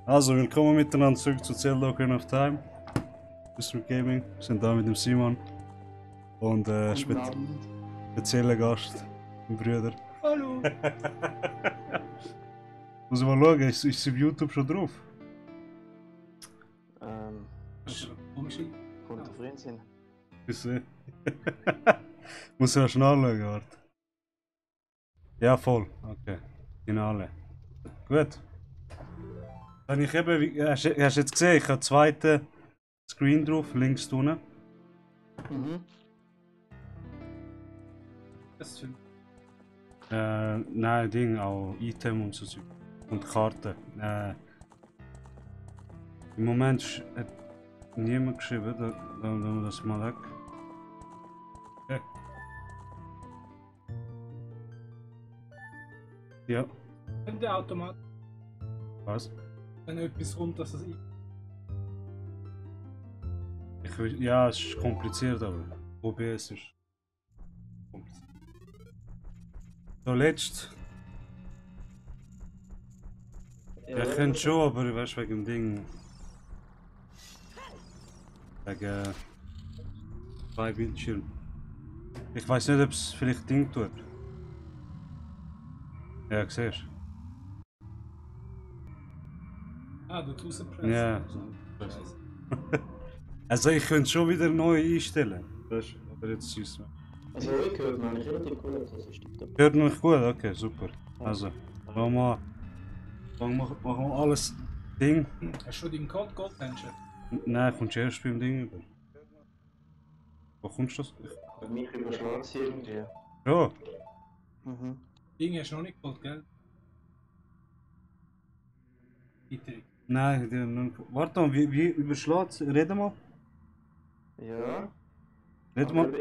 Also, willkommen miteinander zurück zu Zelda Ocarina of Time. District Gaming. Wir sind da mit dem Simon. Und spezieller Gast, mein Bruder. Hallo! Muss ich mal schauen, ist sie auf YouTube schon drauf? Kommt auf Freund sein. Muss ich noch schnell schauen, warte. Ja, voll. Okay. Finale. Gut. Wenn ich eben, hast du jetzt gesehen, ich habe den zweiten Screen drauf, links unten. Mhm. Was für Nein, Ding, auch Item und so. Und Karten. Im Moment hat niemand geschrieben, dann tun wir das mal weg. Okay. Ja. Wenn der Automat, Was? wenn etwas kommt, dass es Ja, es ist kompliziert, aber OBS ist kompliziert. So, letzt. Ja, ich könnte schon, aber weißt du, wegen dem Ding. Wegen zwei Bildschirmen. Ich weiß nicht, ob es vielleicht Ding tut. Ja, siehst du? du rauspressen. Ja. Scheiße. Also ich könnte schon wieder neu einstellen. Weißt du? Aber jetzt ist es. Also ich höre man nicht relativ gut, das ist top. Hört mich gut? Okay, super. Also, machen wir alles Ding. Hast du schon deinen Code Gold Menschen? Nein, kommst du erst beim Ding über. Wo kommst du das? Bei mich überschlägt es irgendwie. Ja. Mhm. Ding hast du noch nicht Gold, gell? Bitte. Nein, die haben noch... Warte mal, wie überschlägt es? Reden mal. Ja. Reden Aber mal.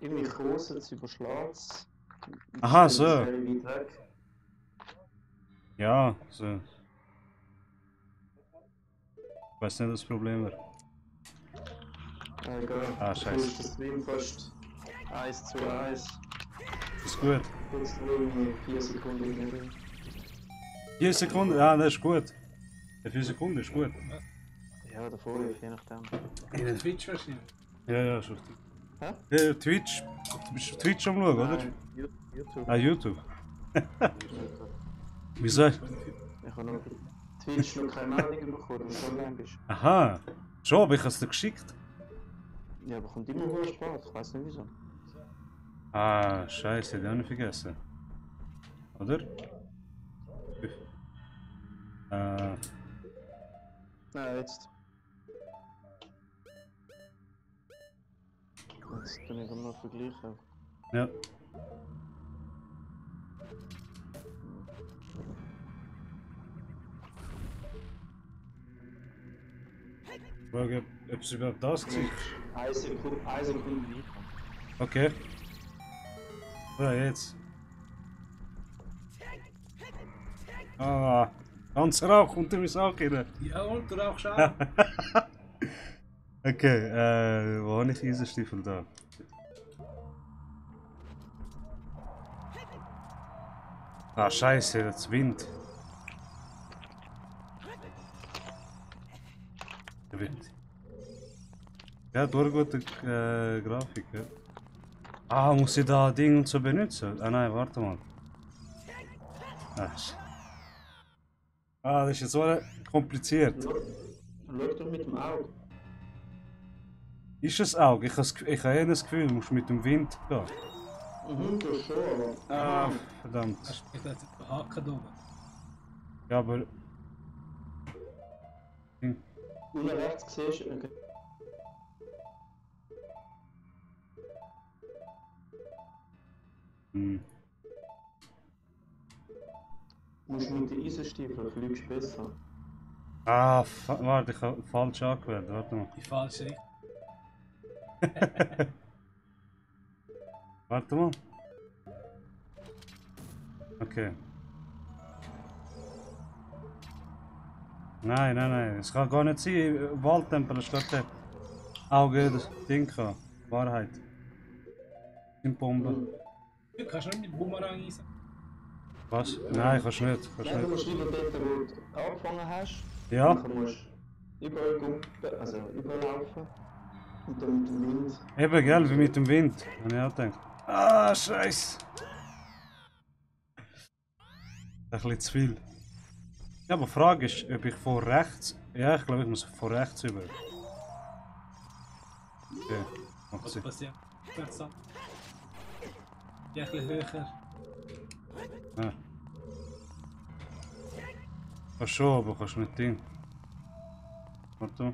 irgendwie groß, es überschlägt es. Aha, so. Weit weg. Ja, so. Ich weiß nicht, was das Problem wäre. Egal. Ah, scheiße. Du das Stream fast 1:1. Ist gut. Jetzt irgendwie 4 Sekunden drin. 4 Sekunden? Ja, das ist gut. Ja, 4 Sekunden ist gut. Ja, der 5, je nachdem. Twitch wahrscheinlich. Ja, ist richtig. Hä? Ja, Twitch. Du bist auf Twitch am Schauen, oder? Nein, YouTube. Ah, YouTube. Wieso? Ich habe noch Twitch noch keine Meldung bekommen, dass du online bist. Aha. Schon, aber ich habe es dir geschickt. Ja, aber kommt immer hoher Sport, ich weiß nicht wieso. Ah, scheiße, die habe ich vergessen. Oder? Nein, jetzt. Jetzt tue ich noch vergleichen. Ja. Frage, ob es überhaupt das war. 1 Sekunde weiter. Okay. Ja, jetzt. Ah, ganz Rauch unter mein Auge rein. Ja, und du rauchst auch. Okay, wo habe ich diesen Stiefel da? Ah, scheiße, das Wind. Der Wind. Ja, durchgute Grafik, ja. Ah, muss ich da Ding und so benutzen? Ah nein, warte mal. Das ist jetzt so kompliziert. Schau doch mit dem Auge. Ist es auch? Ich habe eher das Gefühl, du musst mit dem Wind gehen. Mhm, das schon, aber. Ah, verdammt. Hast du jetzt den Haken da oben? Ja, aber... Unten rechts siehst du. Hm. Musst mit den Eisenstiefeln fliegst besser. Ah, warte, ich habe falsch angewählt. Warte mal. Die falsche Richtung. Warte mal. Okay. Nein, es kann gar nicht sein. Waldtempel ist gerade der Auge, das Ding kann. Wahrheit. In Bombe. Du kannst nicht mit Boomerang einsetzen. Was? Nein, kannst nicht. Nein, du musst lieber dort, wo du angefangen hast, Ja, Dann musst du überall gumpen, also überlaufen. Und dann mit dem Wind. eben, gell, wie mit dem Wind. Habe ich auch gedacht. Ah, Scheiße. Ein bisschen zu viel. Ja, aber die Frage ist, ob ich von rechts. Ja, ich glaube, ich muss von rechts über. Okay, macht Was Sinn. passiert? Langsam. Ja, ein bisschen höher. Ja. Kannst schon, aber kannst nicht Ding. Warte.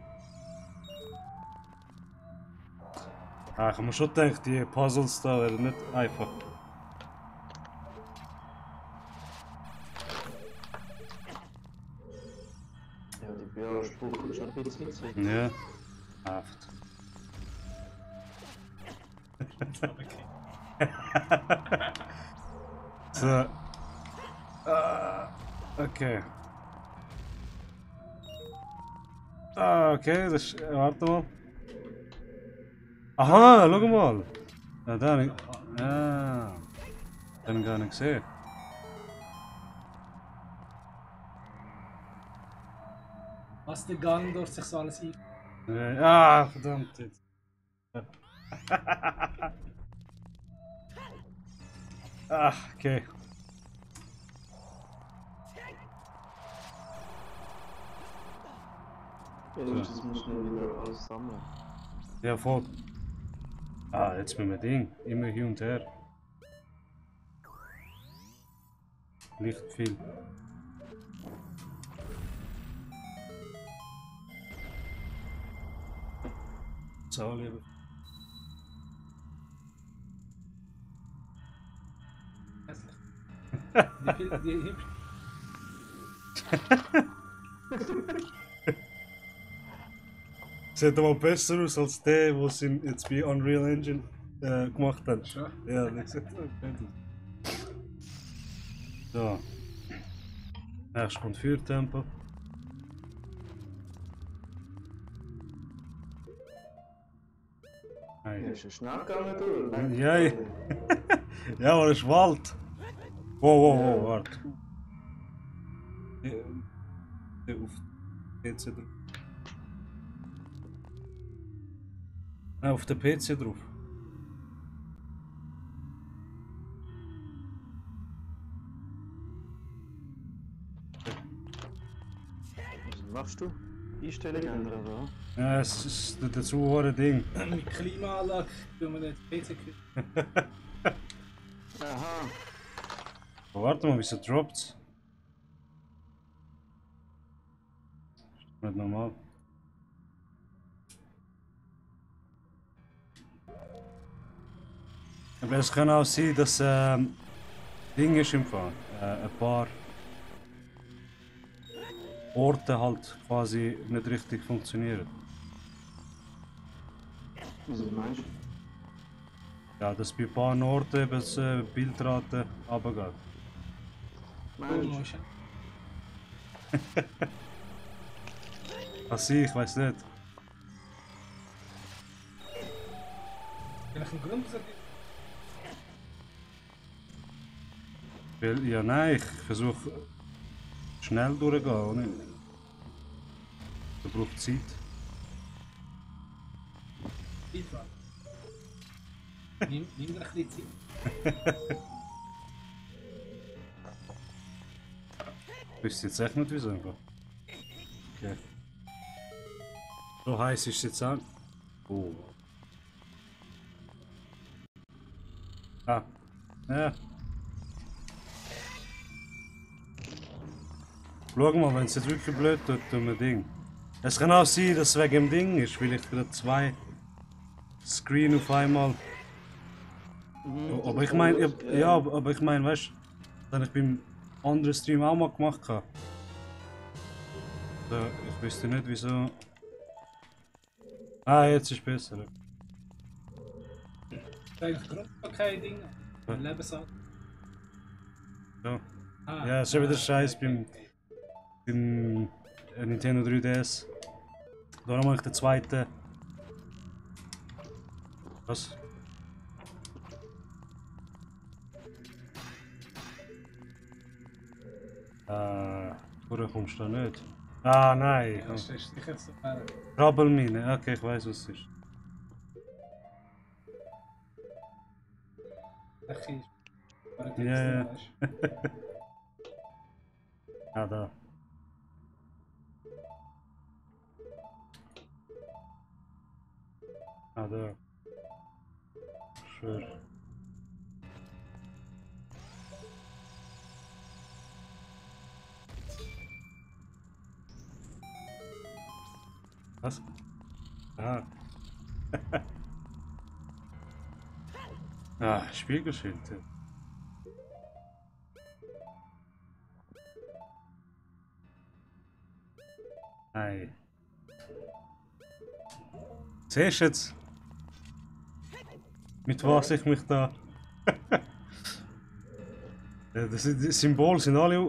Ah, ich habe mir schon gedacht, die Puzzles da werden nicht einfach. Ja, die beanspruchen schon ein bisschen Zeit. Ja. Einfach. So. Okay. Okay, das ist. Warte mal. Aha, schau mal. Ja, da habe ich. Ah. Den habe ich gar nicht gesehen. Was der Gang durch sich so alles ein. Ah, verdammt jetzt. Ach, okay. Wenigstens musst du nicht wieder alles sammeln. Ja, voll. Ah, jetzt mit dem Ding. Immer hin und her. Nicht viel. So, lieber. Die hübsch. Sieht aber besser aus als der, den sie jetzt bei Unreal Engine gemacht haben. Schon. Ja, der sieht gut aus. So. Erst kommt Feuertempel. Ja, Hey. ist ja schnell gegangen, du. Ja, ja. Ja, aber es ist Wald. Wow, wow, wow, warte. Auf PC drauf. Nein, auf den PC drauf. Was machst du? Einstellungen ändern, oder? Ja, es ist dazu hohe Ding. Mit Klimaanlage tun wir nicht PC kühlen. Aha. Aber warte mal, wieso droppt's? Nicht normal. Aber es kann auch sein, dass Ding ist im Fall. Ein paar Orte halt quasi nicht richtig funktionieren. Wieso meinst du? Ja, dass bei ein paar Orten eben das Bildrate runtergeht. Meinst du? Kann sein, ich weiß nicht. Vielleicht ein Grund, dass Weil, ja, nein, ich versuche schnell durchzugehen, oder? Das braucht Zeit. Zeit war. Nimm dir ein bisschen Zeit. Ich wüsste jetzt echt nicht wieso. Einfach. Okay. So heiß ist es jetzt auch. Oh. Ah. Ja. Schau mal, wenn es jetzt wirklich blöd tut, tun wir Ding. Es kann auch sein, dass es wegen dem Ding ist, weil ich gerade zwei Screen auf einmal. Aber ich meine, ja, aber ich meine, weißt du, das habe ich beim anderen Stream auch mal gemacht. So, ich wüsste nicht wieso. Ah, jetzt ist es besser. Das ist eigentlich Grund kein Ding. Ja. Lebensart. Ja, Ah, ja es ist schon wieder Scheiß okay. beim Nintendo 3DS. Da mache ich den zweiten. Was? Vorher kommst du da nicht. Ah, nein. Das ist sicher so. Krabbelmine. Okay, ich weiß, was es ist. Echt ist. Ja, ja. Ah, da. Ah, da. Schön. Was? Ah. Ah, Spielgeschichte. Nein. Siehst du jetzt, mit was ich mich da. Ja, die Symbole sind alle.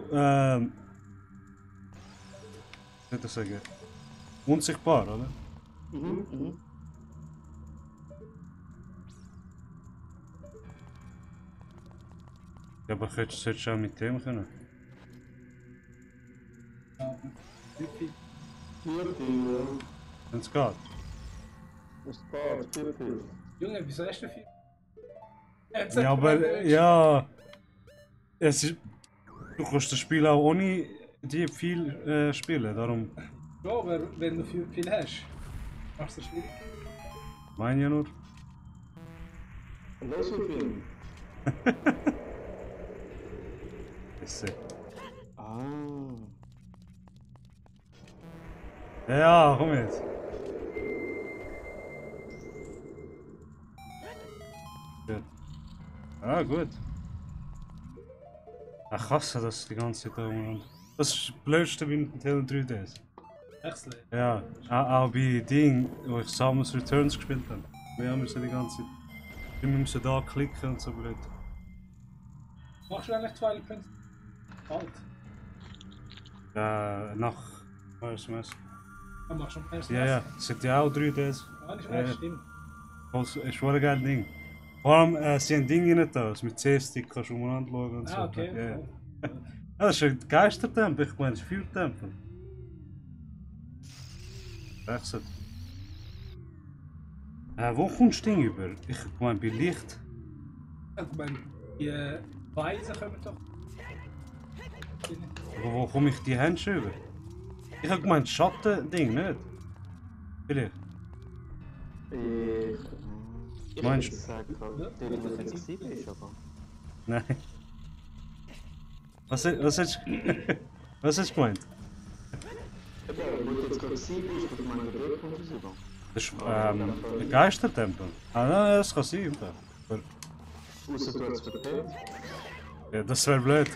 Wie soll ich sagen? Unsichtbar, oder? Mhm. Ja, aber solltest du auch mit dem können? Wirklich. 4 Pille. Wenn es geht. Es geht, 4 Pille. Junge, wieso hast du viel? Ja, aber ja. Es ist, du kannst das Spiel auch ohne die viel spielen, darum Ja, aber wenn du viel hast, machst du es schwierig. meine ich ja nur. Welche Film? Esse. Ah. Ja, komm jetzt. Gut. Ah, gut. Ach, hasse das die ganze Zeit da umeinander. Das ist das Blödste bei Nintendo 3DS. Wechseln. Ja, auch bei Ding, wo ich Samus Returns gespielt habe. Wir haben so die ganze Zeit. Wir müssen da klicken und so blöd. Machst du eigentlich Twilight Princess? Alt. Nach SMS. Dann machst du schon erst Ja, ja, es hat ja auch 3DS. Ah, nicht Ja, mehr, ja. stimmt. Das ist schon ein geiles Ding. Vor allem, sie haben Dinge nicht da, mit C-Stick kannst du umeinander schauen und so. Ah, okay. Ja, ja. Cool. Ah, das ist ein Geistertempel, ich meine, das ist ein Feuertempel. Wechselt. Wo kommst du Ding über? Ich meine, bei Licht. Ja, ich meine, die Weisen kommen doch. Aber wo komme ich die Hände über? Ich habe gemeint, Schatten-Ding, nicht? Vielleicht. Ich Meinst würde sagen, der wo flexibel ist, aber. Nein. Was hast du. Was hast du gemeint? Eben, wo du jetzt gerade flexibel ist, ich meine, der kommt es über. Das ist ein Geistertempel. Ah, nein, das kann sein. Aber, Außer du hast es verpennt. ja, das wäre blöd.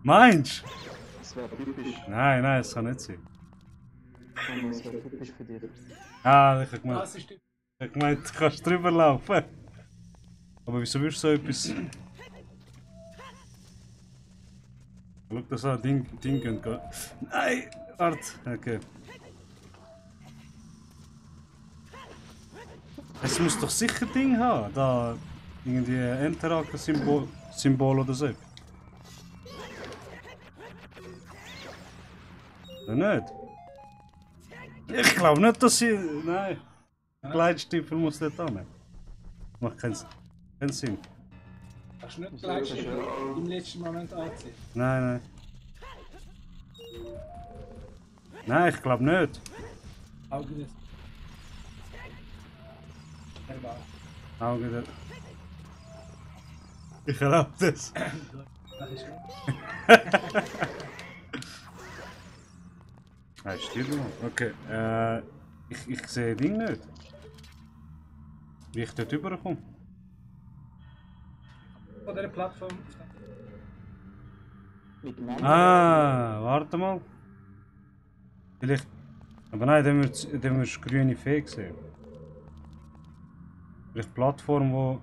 Meinst du? Das wäre typisch. Nein, nein, das kann nicht sein. Das wäre typisch für dich. Ah, ich habe gemeint, Das ist die. du kannst drüber laufen. Aber wieso willst du so etwas. Schau, das an, Ding gehen. Nein! Warte! Okay. Es muss doch sicher Ding haben. Da irgendwie Enter-Symbol oder so. Oder nicht? Ich glaube nicht, dass sie. Nein. Gleitstiefel muss nicht haben. Macht keinen Sinn. Hast du nicht gleich im letzten Moment anziehen? Nein, nein. Nein, ich glaube nicht. Auge des. Verbal. Auge der. Ich erlaube das. Das ist gut. Ah, steht noch. Okay. Ich sehe Ding nicht. Wie ich dort rüberkomme. Von dieser Plattform. Mit dem Ah, warte mal. Vielleicht. Aber nein, dann wirst du grüne Fee sehen. Vielleicht Plattform, wo.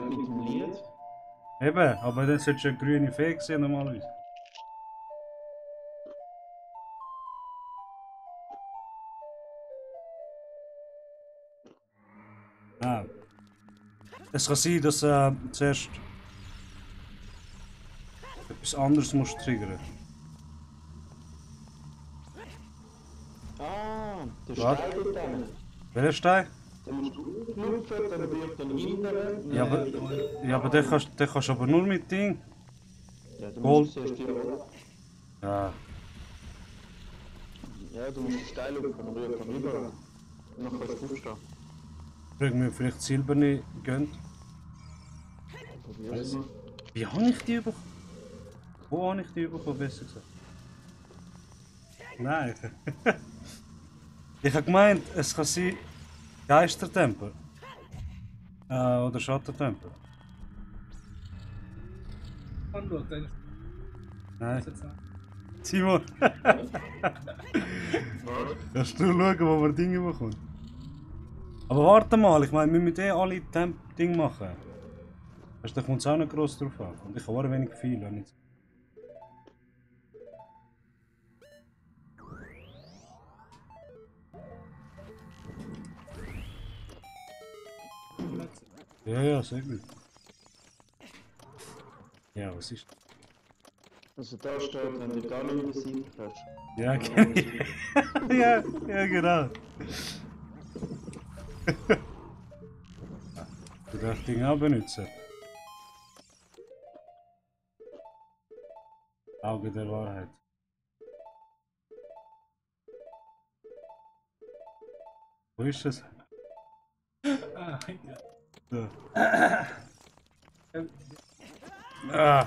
mit dem Lied. Eben, aber dann solltest du eine grüne Fee sehen normalerweise. Ah. Es kann sein, dass zuerst. etwas anderes musst du triggern. Ah, der Was? Stein dort drin. Welcher Stein? Den musst du aufknüpfen, dann wird dann rein. Ja, aber den kannst du aber nur mit Ding. Ja, du Gold. musst zuerst die holen. Ja. Ja, du musst den Stein aufhören und rüber. Und dann kannst du aufstehen. Frag mich, ob vielleicht silberne gönnt. Probier's mal. Wie habe ich die bekommen? Wo habe ich die bekommen, besser gesagt? Nein. Ich habe gemeint, es kann sein Geistertempel. Oder Schattentempel. Anschauen, dann Nein. ist jetzt auch. Simon! Kannst du schauen, wo man Dinge bekommt? Aber warte mal, ich meine, wir müssen alle Dinge machen. Da kommt es auch nicht gross drauf an. Und ich habe auch wenig viel. Nicht. Ja, sehr gut. Ja, was ist das? Also da steht, wenn du da nicht besiegt hast. Ja, ja, genau. Du darfst das Ding auch benutzen. Auge der Wahrheit. Wo ist es? Ah, ja. So. Ähm, Ah,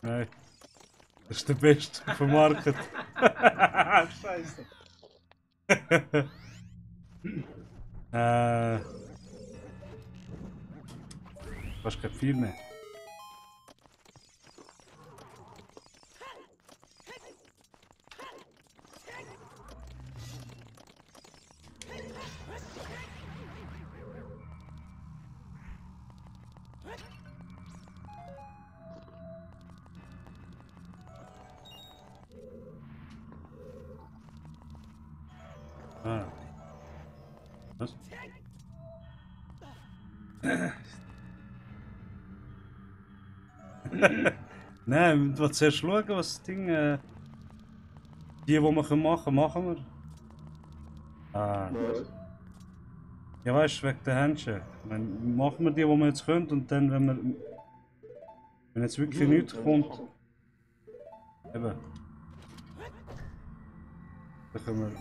nein. Das ist der Beste vom Markt. Scheiße. Fast kein viel mehr. Ah. Was? Nein, wir zuerst schauen, was das Ding. Die wir machen können, machen wir. Ah. Was? Ja, weißt du, wegen der Händchen. Dann machen wir die wir jetzt können und dann, wenn jetzt wirklich nichts kommt. Eben. Dann können wir.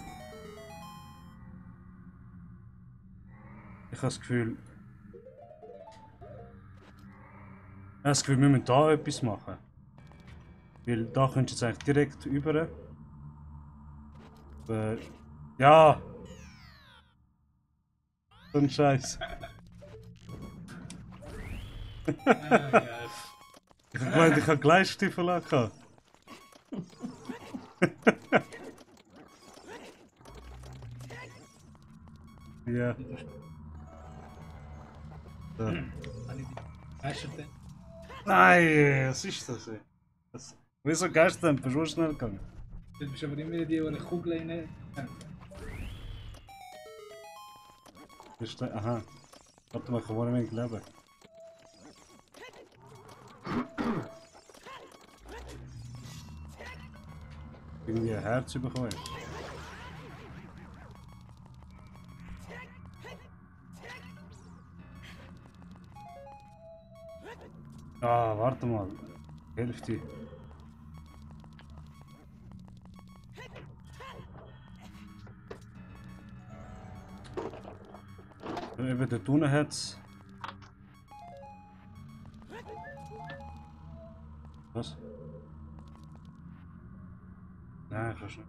Ich habe das Gefühl. Ich habe das Gefühl, wir müssen da etwas machen. Weil da könntest du jetzt eigentlich direkt über. Ja! So ein Scheiß. Ah, geil. Ich habe gemeint, ich habe Gleitstiefel angehabt. Ja. So. Habe ich die Geistertempel? Nein, was ist das? Ey? Wieso Geistempel? So schnell gegangen. Du bist aber immer die, die eine Kugel rein. Aha. Warte mal, ich habe ein wenig leben. Irgendwie ein Herz bekommen. Ah, warte mal. Hälfte. Eben dort unten hat's. Was? Nein, kannst nicht.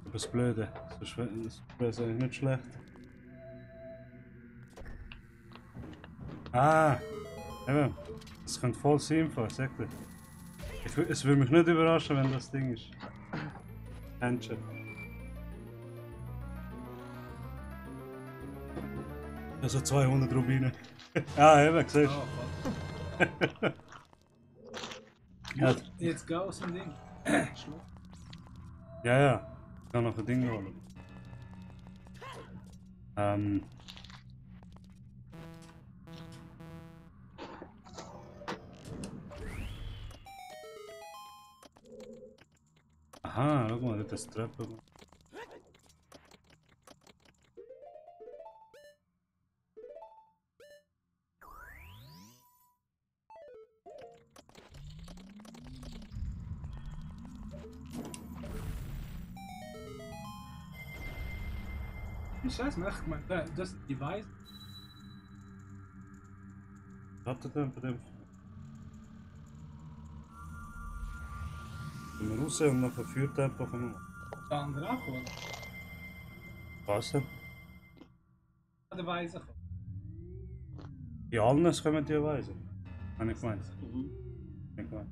Aber das Blöde. Das ist eigentlich nicht schlecht. Ah! Eben. Das könnte voll sinnvoll, sag dir. Es würde mich nicht überraschen, wenn das Ding ist. Händchen. Also 200 Rubine. Ah, eben, siehst Oh, fuck. du. Ja, Jetzt geh aus dem Ding. ja. Ich kann noch ein Ding holen. Aha, schau mal, das ist die Treppe. Scheiße, mach mal. Das Device. Hat er denn bei dem? Wenn wir raus und nachher Feuertempo kommen. Der andere auch, oder? Was denn? Der Weise. Ja, alles kommen die Weise. Habe ich gemeint. Mhm. Hab ich gemeint.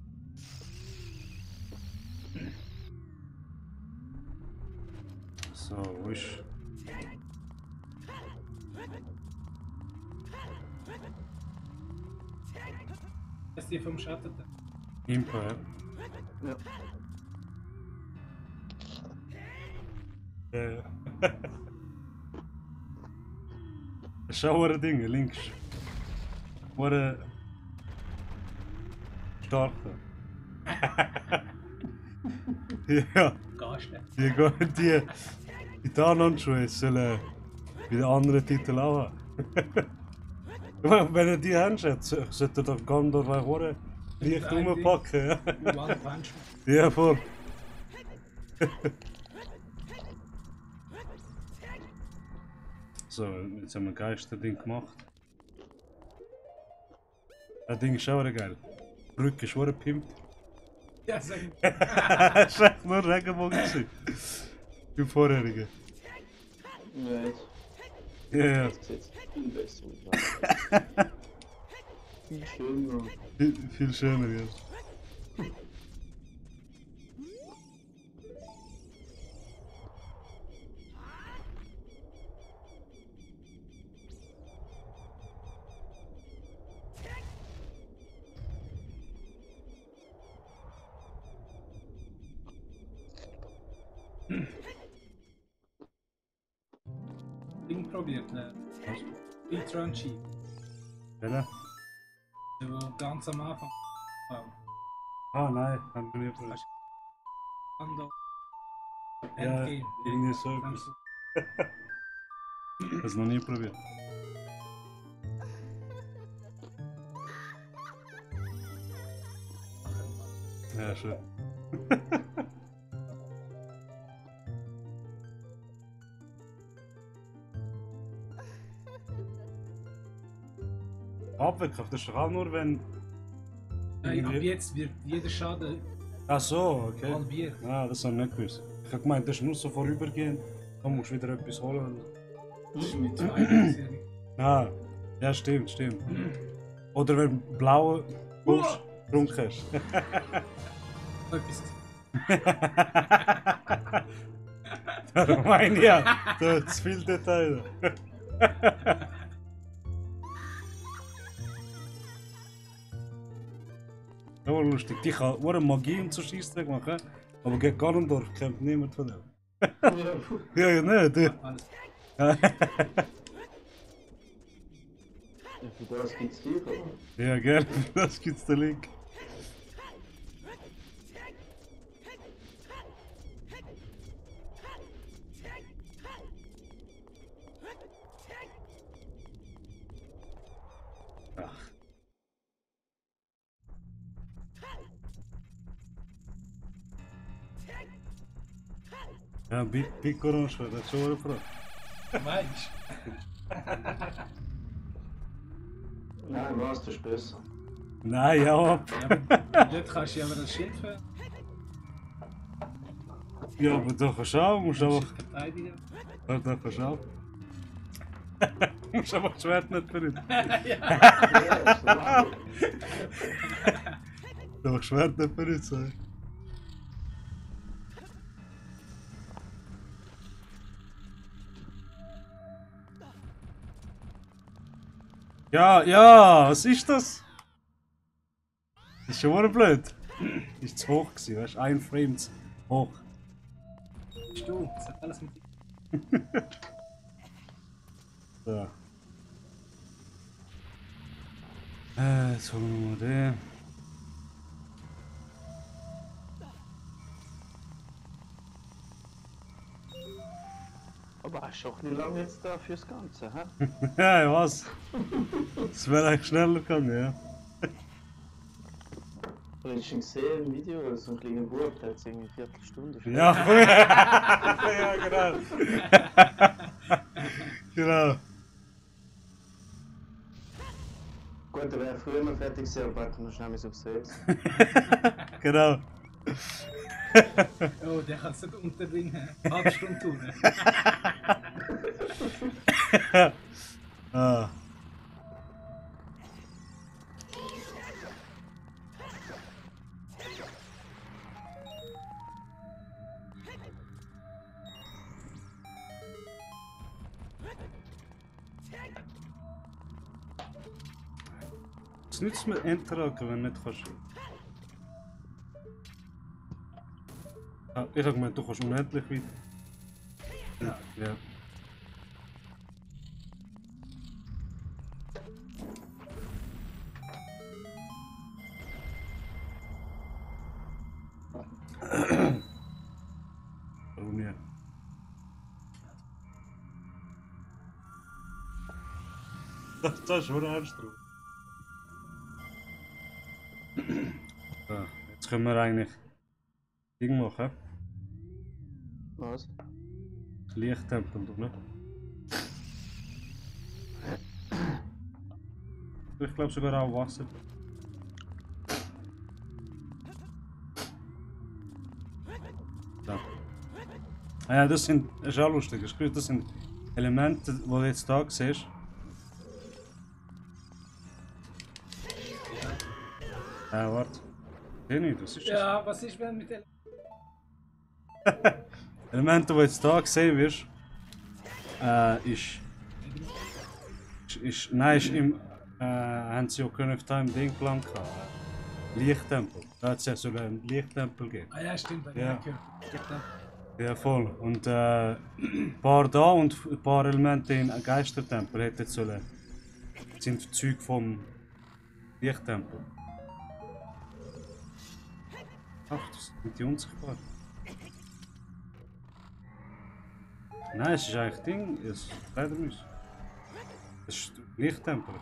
So, wo ist. Das ist die vom Schatten. Impo, ja. Ja. Schau ein Ding, links. Hure stark. Ja, Gast, ne? die gehen die Tarnhandschuhe sollen wie der andere Titel auch haben. Wenn er die einschätzt, sollte er doch Gondor bei Hure leicht rumpacken. Ja. One Punch. Ja, voll. So, jetzt haben wir ein Geisterding gemacht. Das Ding ist auch geil. Die Brücke ist schon gepimpt. Ja, sag ich. Es war echt nur Regenbogen gewesen. Im vorherigen. Ja, jetzt. Ja, ja. Jetzt sieht es viel besser aus. Viel schöner. Viel schöner jetzt. Ding probiert, ne? Speedrun Cheat. Ja, Der wo ganz am Anfang. ah nein, haben wir nicht probiert. Ando. Ja, Endgame. irgendwie so etwas. Das noch nie probiert. Ja, schön. Abwechslung, das ist doch auch nur wenn. Ab jetzt wird jeder Schaden Ach so, okay. halbiert. Ah, das habe ich nicht gewusst. Ich habe gemeint, das ist nur so vorübergehend. Dann musst du wieder etwas holen. Das ist mit 2 Ah, ja, stimmt, stimmt. Oder wenn du blaue Wurst getrunken hast. Etwas. Das meine ich ja. Da hat zu viel Detail. Ja, war lustig. Die kann eine Magie und so Scheissdreck machen, aber gegen Ganondorf kämpft niemand von dem. Ja, ja, nicht. Alles. Ja, für das gibt es dich, oder? Ja, gell, das gibt's den Link. Ach. Ja, Big Orange, das ist schon eine Frage. Weißt Nein, was, das ist besser. Nein, ja, du? Ja, aber dort kannst du ja aber das Schild für ja, aber da kannst du auch, musst einfach. verteidigen. Ja, da kannst du auch. Du musst einfach das Schwert nicht benutzen. Ja, das ist normal. Du musst das Schwert nicht benutzen. Ja, ja, was ist das? Das ist schon mal blöd. Ist zu hoch gewesen, weißt du? Ein Frame zu hoch. Bist du? Das hat alles mit dir. So. Jetzt holen wir mal den. Aber hast du auch nicht lange jetzt da fürs Ganze, hä? Ja, ich weiß. Es wäre eigentlich schneller gegangen, ja. Hast du schon gesehen im Video, so ein kleiner Bub, der hat irgendwie eine Viertelstunde Ja, ja, genau. Genau. Gut, er wäre früher mal fertig gewesen, aber warte noch schnell aufs Selbst. Genau. Oh, der kann sogar unterbringen. Halbe Stunde tun. Ah. Es nützt mir Enterhaken, wenn du nicht kannst. Ah, ich hab gemeint, du kannst unendlich weit. Ja. Warum nicht? Das ist schon anstrengend. So, jetzt können wir eigentlich Ding machen. Was? Das Lichttempel, ne? Ich glaube sogar auch Wasser. So. Ah ja, das ist auch lustig. Das sind Elemente, die du jetzt da siehst. Warte. Sehe nicht, was ist das? Ja, was ist, wenn mit der. Elemente, die du jetzt da sehen wirst, nein, ist im, haben sie ja können auf dem Ding plan gehabt. Lichttempel. Da hat es ja so einen Lichttempel gegeben. Ah ja, stimmt, bei Ja. der gehört. Ja, voll. Und ein paar da und ein paar Elemente in einem Geistertempel hätten sollen. Sind Züge vom Lichttempel. Ach, das sind die unsichtbar. Nein, es ist eigentlich Ding, es ist Fledermaus. Das ist Lichttempel.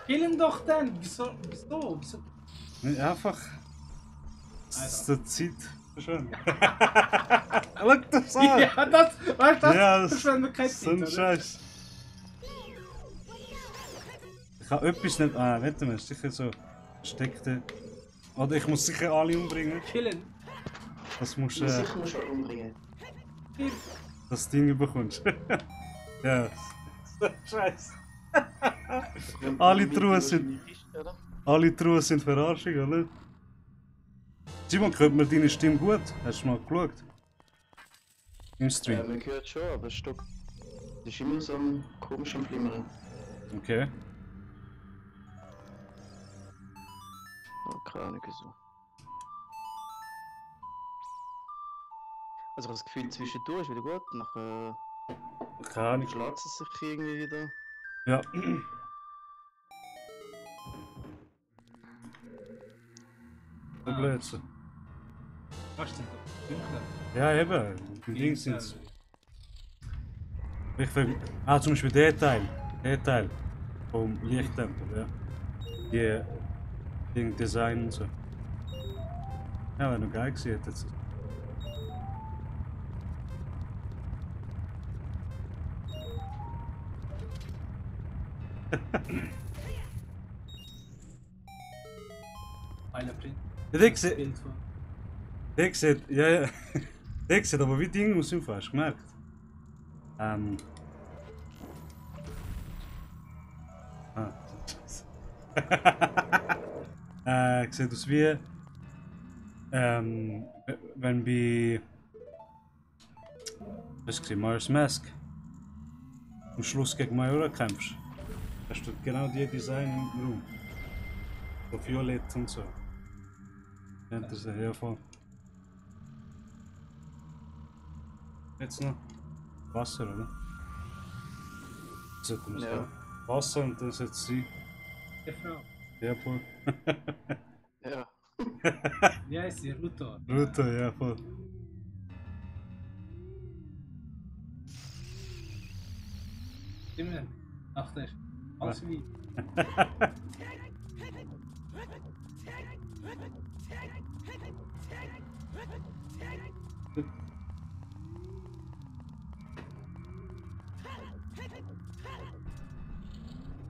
Killen doch dann! Wieso? Nicht einfach. Es ist die Zeit. Schön. Schau das an! Ja, das, weißt du, das Ja, das verschwenden wir keine so ein Zeit, oder? Scheiß. Ich kann etwas nicht. Ah, warte mal, sicher so versteckte. Oder ich muss sicher alle umbringen. Killen. Das musst Du musst sicher noch schon umbringen. das Ding bekommst. Ja. Scheiße. Alle Truhen sind. Alle Truhen sind Verarschung, oder? Simon, hört man deine Stimme gut? Hast du mal geschaut? Im Ja, Stream. man hört schon, aber es ist immer so ein komischer Flimmern. Okay. Oh, keine Ahnung wieso. Also ich habe das Gefühl, zwischendurch ist wieder gut, nachher Keine Ahnung. schlägt es sich irgendwie wieder. Ja. So Blödsinn. Was denn? Dunkler. Ja, eben. Die Dinge sind. Zum Beispiel der Teil. Der Teil. Vom Lichttempel, ja. Die Ding Design und so. Ja, wäre noch geil gewesen jetzt. Einer Print. Ja, der sieht, Bild von. der sieht, ja, ja. Der sieht aber wie Ding aus dem Fall, hast du gemerkt? Sieht aus wie, wenn bei, was war Majora's Mask am Schluss gegen Majora kämpfst, hast du genau die Design im Raum. So violett und so. Kennt ihr sie? Ja, voll. Jetzt noch Wasser, oder? Sollten wir Ja. sagen. Wasser und das jetzt sie. Die Frau. Ja, voll. Ja. Wie heißt sie? Ruto. Ruto, ja, voll. Immer. Achter. Alles wie.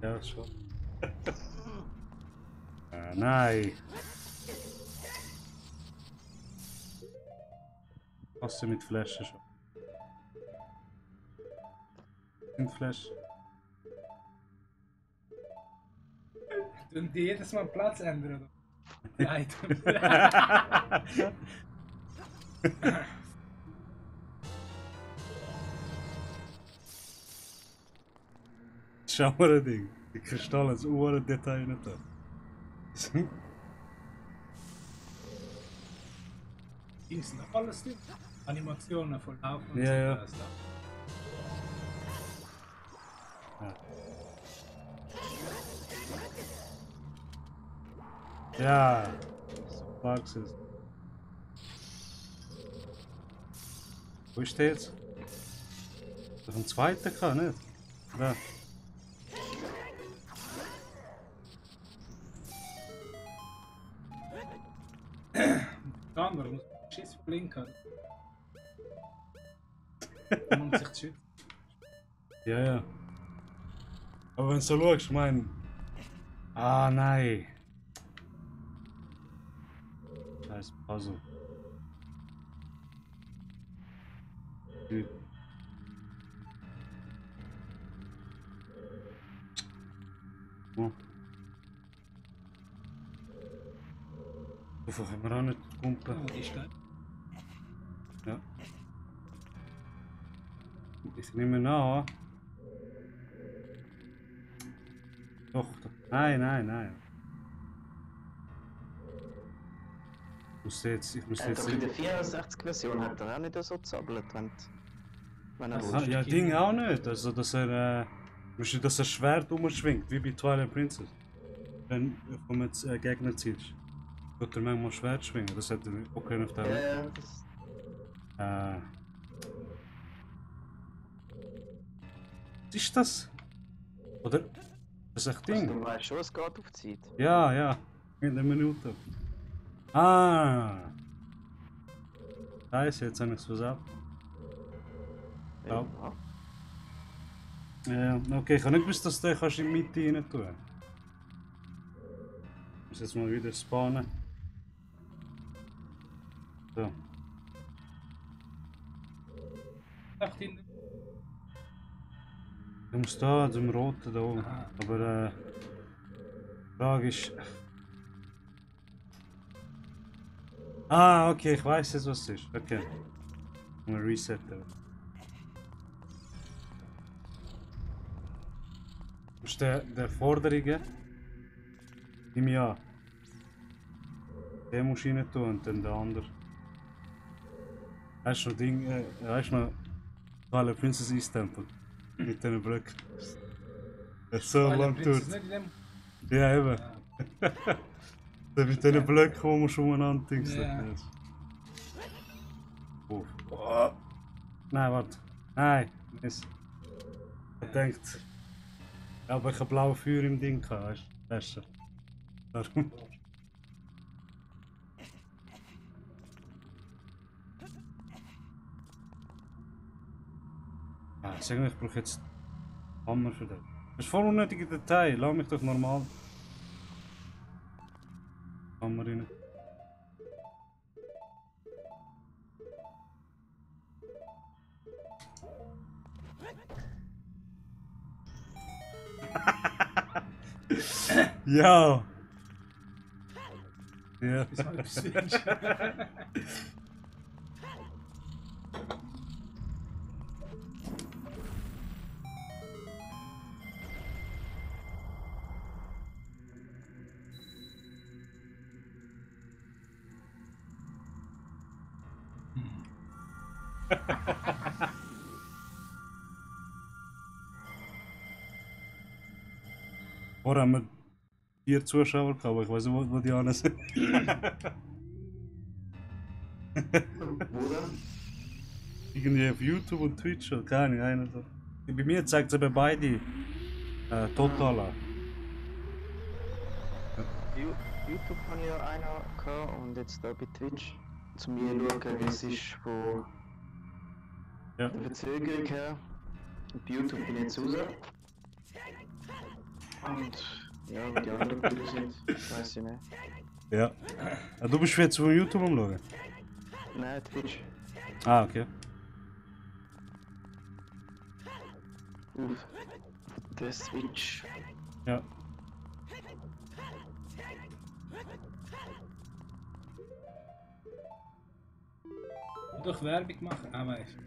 Ja, schon. Nein. Was mit Flaschen schon? Sind Flaschen? Und die jedes Mal Platz ändern, oder? Die Items. Schau mal ein Ding. Die Kristalle sind ein Detail nicht da. Die sind doch alles drin. Animationen von Laufen und Ja, so. ja. alles da. Ja. Sag's es. Wo ist der jetzt? Auf dem zweiten kann, nicht? Da. Der andere muss Schiss von Link haben. Um sich zu schützen. Ja, ja. Aber wenn du so schaust, ich meine. Ah, nein. Scheiß Puzzle. Dude. Oh. Hoeveel gaan we aan het pompen? Oh, die ist geil. Ja. Ich nehme nach. Doch, doch. Nein, nein, nein. Ich muss jetzt. In der 64-Version hat er auch nicht so gezappelt, wenn er Aha, ja, Ding auch nicht. Also, dass er. Dass er Schwert umschwingt, wie bei Twilight Princess. Wenn du vom Gegner ziehst, wird er manchmal Schwert schwingen. Das hätte er auch können auf der. Ja, das... Was ist das? Oder? Das ist echt Also, Ding. du weißt schon, es geht auf die Zeit. Ja, ja. In der Minute. Ah! Scheiße, jetzt habe ich es versaut. Ja. Okay, ich habe nicht gewusst, dass du den in die Mitte rein tun kannst. Ich muss jetzt mal wieder spawnen. So. Ach, die. Du musst da, zum Roten da oben. Aha. Aber die Frage ist. Ah, okay, ich weiß jetzt, was es ist. Okay. Mal resetten. Du musst der Forderungen. Nimm ja. Den musst du rein tun und dann der andere. Weißt du noch Ding, weißt du noch Twilight Princess East Temple? Mit diesen Blöcken. Das ist so lang Prinzess gedauert. nicht in dem. Ja, eben. Ja. Mit diesen Blöcken, die man schon umeinander dingseln. Ja. Oh. Oh. Nein, warte. Nein. Mist. Ich denkt. Ja, aber ich habe blaue Feuer im Ding gehabt, weißt du? Besser. Darum. Ah, sag mir, ich brauche jetzt Hammer für das. Das ist voll unnötige Detail, lass mich doch normal. Hammer rein. Ja! Ja. Bis mal etwas wünschen. Vorher haben wir 4 Zuschauer gehabt, aber ich weiß nicht, wo die anderen sind. Wo denn? Irgendwie auf YouTube und Twitch oder keine Ahnung, einer so. Bei mir zeigt es eben beide total an. YouTube habe ich ja einen gehabt und jetzt da bei Twitch. Zu mir schauen, wie es ist von Ja. der Verzögerung her. Und bei YouTube bin ich jetzt raus. Und ja, wie die anderen Bilder sind, weiß ich nicht. Ja. Du bist jetzt von YouTube am Schauen? Nein, Twitch. Ah, okay. Auf der Switch. Ja. Durch Werbung machen? Ah, weißt du.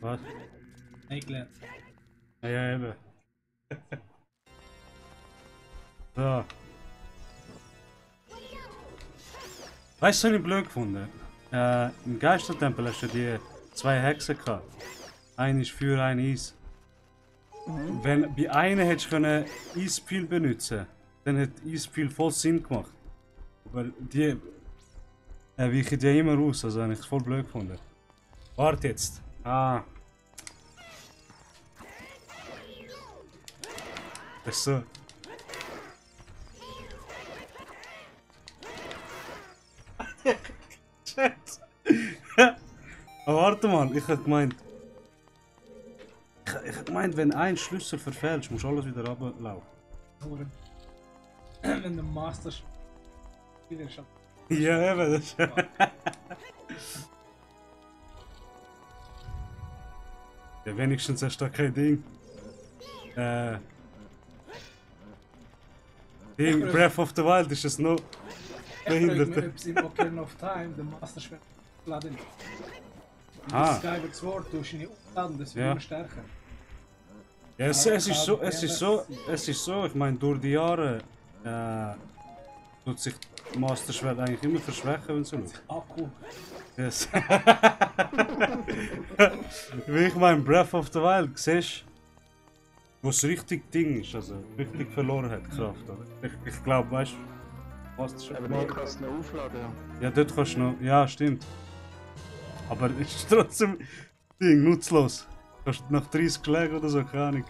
Was? Nicht gelernt. Ja, eben. So. Weißt du, was ich blöd gefunden? Im Geistertempel hast du die zwei Hexen gehabt. Eine ist Feuer, eine Eis. Wenn bei einer hättest du können Eispfeil benutzen, dann hätte Eispfeil voll Sinn gemacht. Weil die weichen die immer aus, also habe ich es voll blöd gefunden. Warte jetzt. Ah. Das ist so. Scheiße. Aber warte mal, ich hab gemeint. Ich hab gemeint, wenn ein Schlüssel verfälscht, musst du alles wieder runterlaufen. Nur wenn der Master Spieler ist. Ja, eben, das ist. Ja, wenigstens hast du da kein Ding. Breath of the Wild ist es noch Ich frage mich, behindert. ob es im Ocarina of Time der Master Schwert laden ist. Ah. Das Skyward Sword tust du nicht aufladen, das wird Ja. immer stärker. Ja, es ist so, ich meine, durch die Jahre tut sich Master Schwert eigentlich immer verschwächen, wenn du so schaust. Akku. Yes. Wie ich meine, Breath of the Wild, siehst du, wo es richtig Ding ist, also richtig verloren hat, Kraft. Oder? Ich glaube, weißt du, Master Schwert. Aber der kannst du noch aufladen. Ja, dort kannst du noch, ja, stimmt. Aber es ist trotzdem Ding, nutzlos. Kannst du nach 30 Schlägen oder so, keine Ahnung.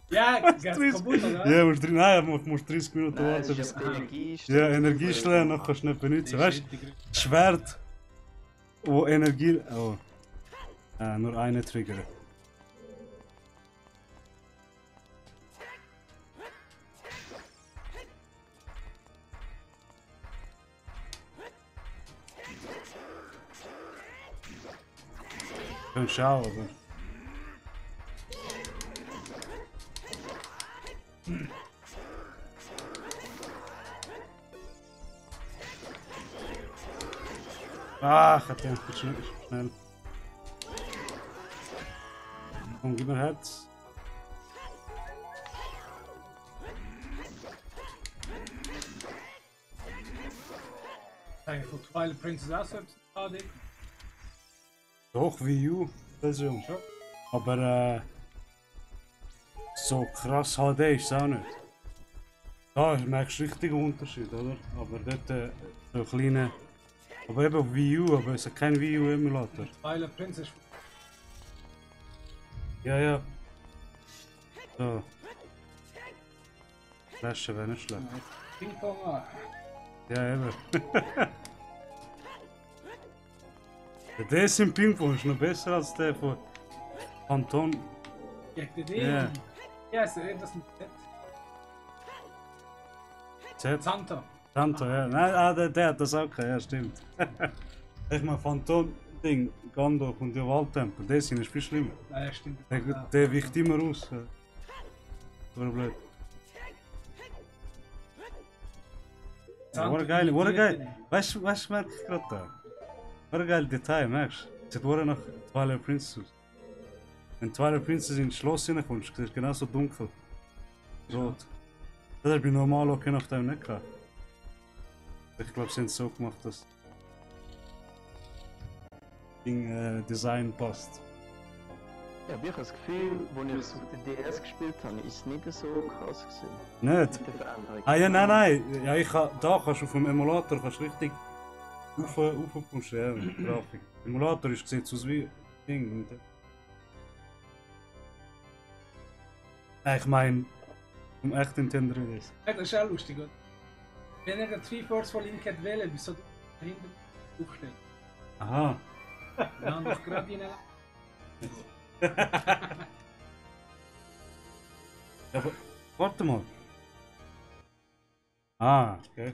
Ja, geht's 30 kaputt, oder? Ja, musst 30 Minuten Nein, warten. das Bis, ist ja Energie. ja, Energieschläge noch kannst du nicht benutzen. Weißt du, Schwert, wo Energie. Oh. Nur eine Trigger. Können schauen, aber. Ach, ich hab gedacht, schnell. Komm, gib mir Herz. Eigentlich von Twilight Princess auch so etwas HD. Doch, Wii U Version. Schon. Aber so krass HD ist es auch nicht. Da merkst du richtig einen Unterschied, oder? Aber dort so kleine. Aber eben auf Wii U, aber es ist kein Wii U Emulator. Twilight Princess. Ja, ja. So. Flasche wäre nicht schlecht. Ping-Pong an. Ja, eben. Der ist im Ping-Pong ist noch besser als der von Phantom. Gegen den. Ja. Ja, ist das ein Z. Santa. Santo, ja. Nein, der hat das auch gehabt, ja, stimmt. Ich meine, Phantom-Ding, Gandalf und der Waldtempel, der sind viel schlimmer. Ja, stimmt. Der weicht immer aus. War blöd. Ja, war geil, war geil. Weißt du, merke ich gerade da? War geil Detail, merkst du? Sieht war nach Twilight Princess aus. Wenn Twilight Princess ins Schloss hineinkommst, siehst du genauso dunkel. Rot. Das habe ich normal auch auf dem nicht gehabt. Ich glaube, sie haben es so gemacht, dass Ding Design passt. Ja, aber ich habe das Gefühl, als ich es auf der DS gespielt habe, ist es nicht so krass gewesen. Nicht? Mit der Veränderung. Ah ja, nein. Ja, da kannst du auf dem Emulator richtig aufpushen, ja, mit Grafik. Emulator ist, sieht aus wie Ding. Und, Ich meine, um echt Nintendo 3DS. Ja, das ist auch lustig, oder? Wenn er den Triforce von Link hat wählen, wieso du dahinter aufstellst? Aha. Ja, noch gerade rein. Ja, aber warte mal. Ah, okay.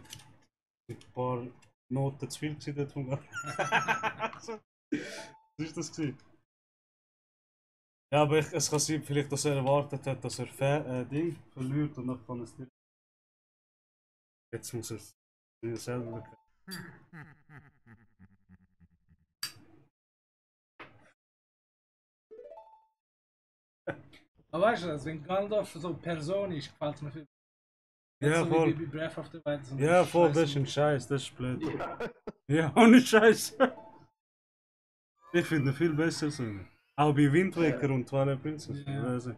Ein paar Noten zu viel gewesen dort vom Garten. Was ist das gewesen? Ja, aber es kann sein, vielleicht, dass er erwartet hat, dass er Ding verliert und dann kann es nicht. Jetzt muss er es selber bekommen. Aber weißt du das, wenn Gandalf so eine Person ist, gefällt es mir viel. Ja, so voll. Wie bei Breath of the Wild. So Ja, voll, das ist Scheiße. ein Scheiß, das ist blöd. Ja. Ja, ohne Scheiß. Ich finde ihn viel besser so. Auch bei Wind Waker und Twilight Princess. Ja. Also,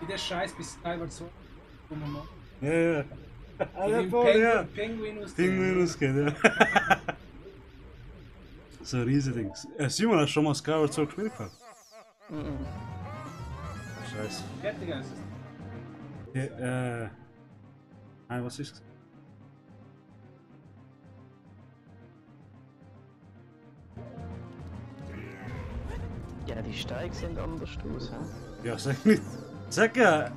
Wie der Scheiß bis Skyward Sword. ja, ja. Ah, ja, Wie voll, ja. Penguin aus Pinguin ausgeht, ja. So ein Riesending. Simon, hast du schon mal Skyward Sword gespielt? Mhm. Scheiße. Fertig ist es. Ja, nein, was ist es? Ja, die Steige sehen anders aus. He? Ja, sag nicht. Sag ja,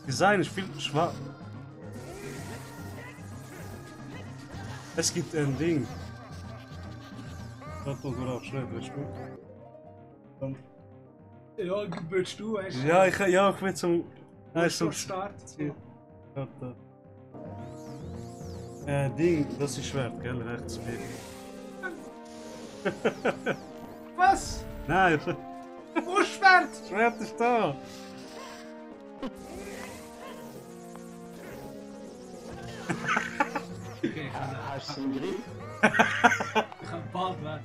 Design ist viel schwach. Es gibt ein Ding. Das du auch schnell, weißt du? Dann. Ja, willst du, weißt du? Ja, ich will zum. Nein, zum Start. Ja. Warte. Ding, das ist Schwert, gell? Rechts B. Was? Nein, Wo ist Schwert? das Schwert ist da! Okay, ich kann Hast du es im Griff? Ich kann bald werden.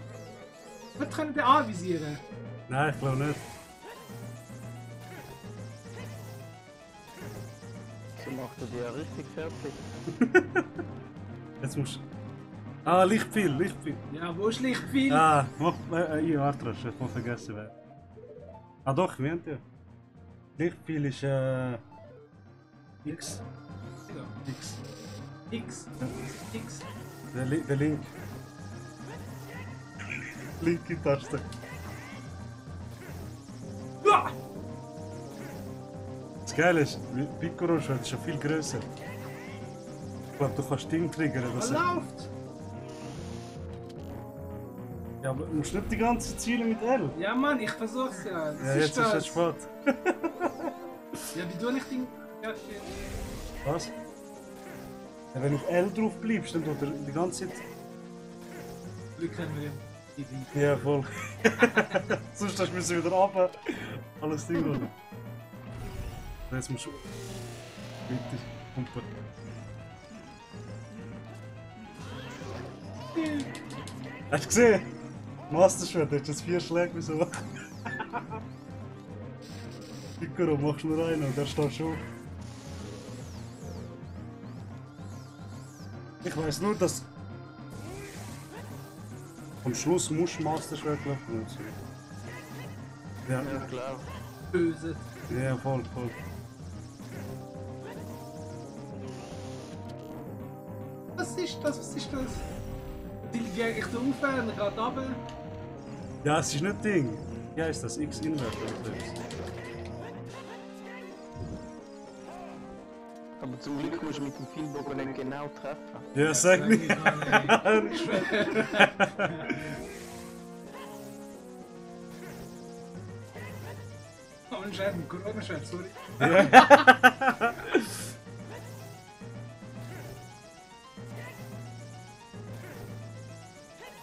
Wir können den anvisieren. Nein, ich glaube nicht. So macht er dich ja richtig fertig. Jetzt musst du. Ah, Lichtpfeil, Lichtpfeil. Ja, wo ist Lichtpfeil? Ah, ich warte, ich hab vergessen wer. Ah doch, wir haben ja. Lichtpfeil ist X. X. X. X. Der Link. Linke Taste. Ah! Das Geile ist, Piccolo-Schwert ist schon viel größer. Ich glaube, du kannst Ding triggern. Er läuft! Ja, aber du musst nicht die ganze Ziele mit L. Ja, Mann, ich versuch's ja. Das Ja, jetzt ist es spät. Ja, wie du nicht den. Ja, Was? Ja, wenn du auf L drauf bleibst, dann tut er die ganze Zeit. Glück haben wir die. Ja, voll. Sonst müssen wir wieder runter. Alles Ding holen. Jetzt musst du. Bitte, pumpen. Hast du gesehen? Master Schwert, hast du jetzt 4 Schläge, wieso? Piccolo, machst du nur einen und der steht schon. Ich weiß nur, dass. Am Schluss musst du Master Schwert benutzen. Ja, Ja, klar. Böse. ja, voll, voll. Was ist das? Was ist das? Die gehen ich auf, dann geht runter. Ja, es ist nicht Ding. Wie heißt das? X-Inverter oder etwas? Aber zum Glück musst du mit dem Pfeilbogen nicht genau treffen. Ja, sag nicht. Oh, ein Schwert, ein Corona-Schwert, sorry.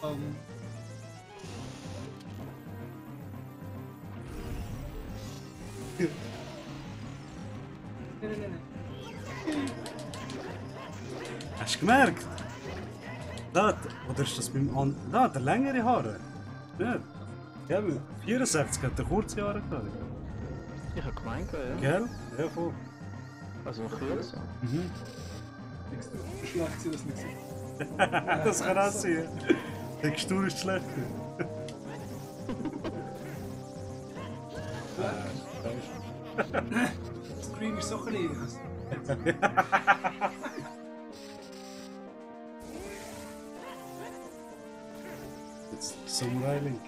Um, nee. Hast du gemerkt? Da, oder ist das beim anderen? Da hat er längere Haare. Ja. Ja, aber 64 hat er kurze Haare gehabt. Ich hab gemeint, ja. Gell? Ja, voll. Also kürzer. Mhm. Schlecht sie das nicht sehen. Das kann auch sein. Die Textur ist schlecht. Das Screen ist so klein. Jetzt Samurai Link.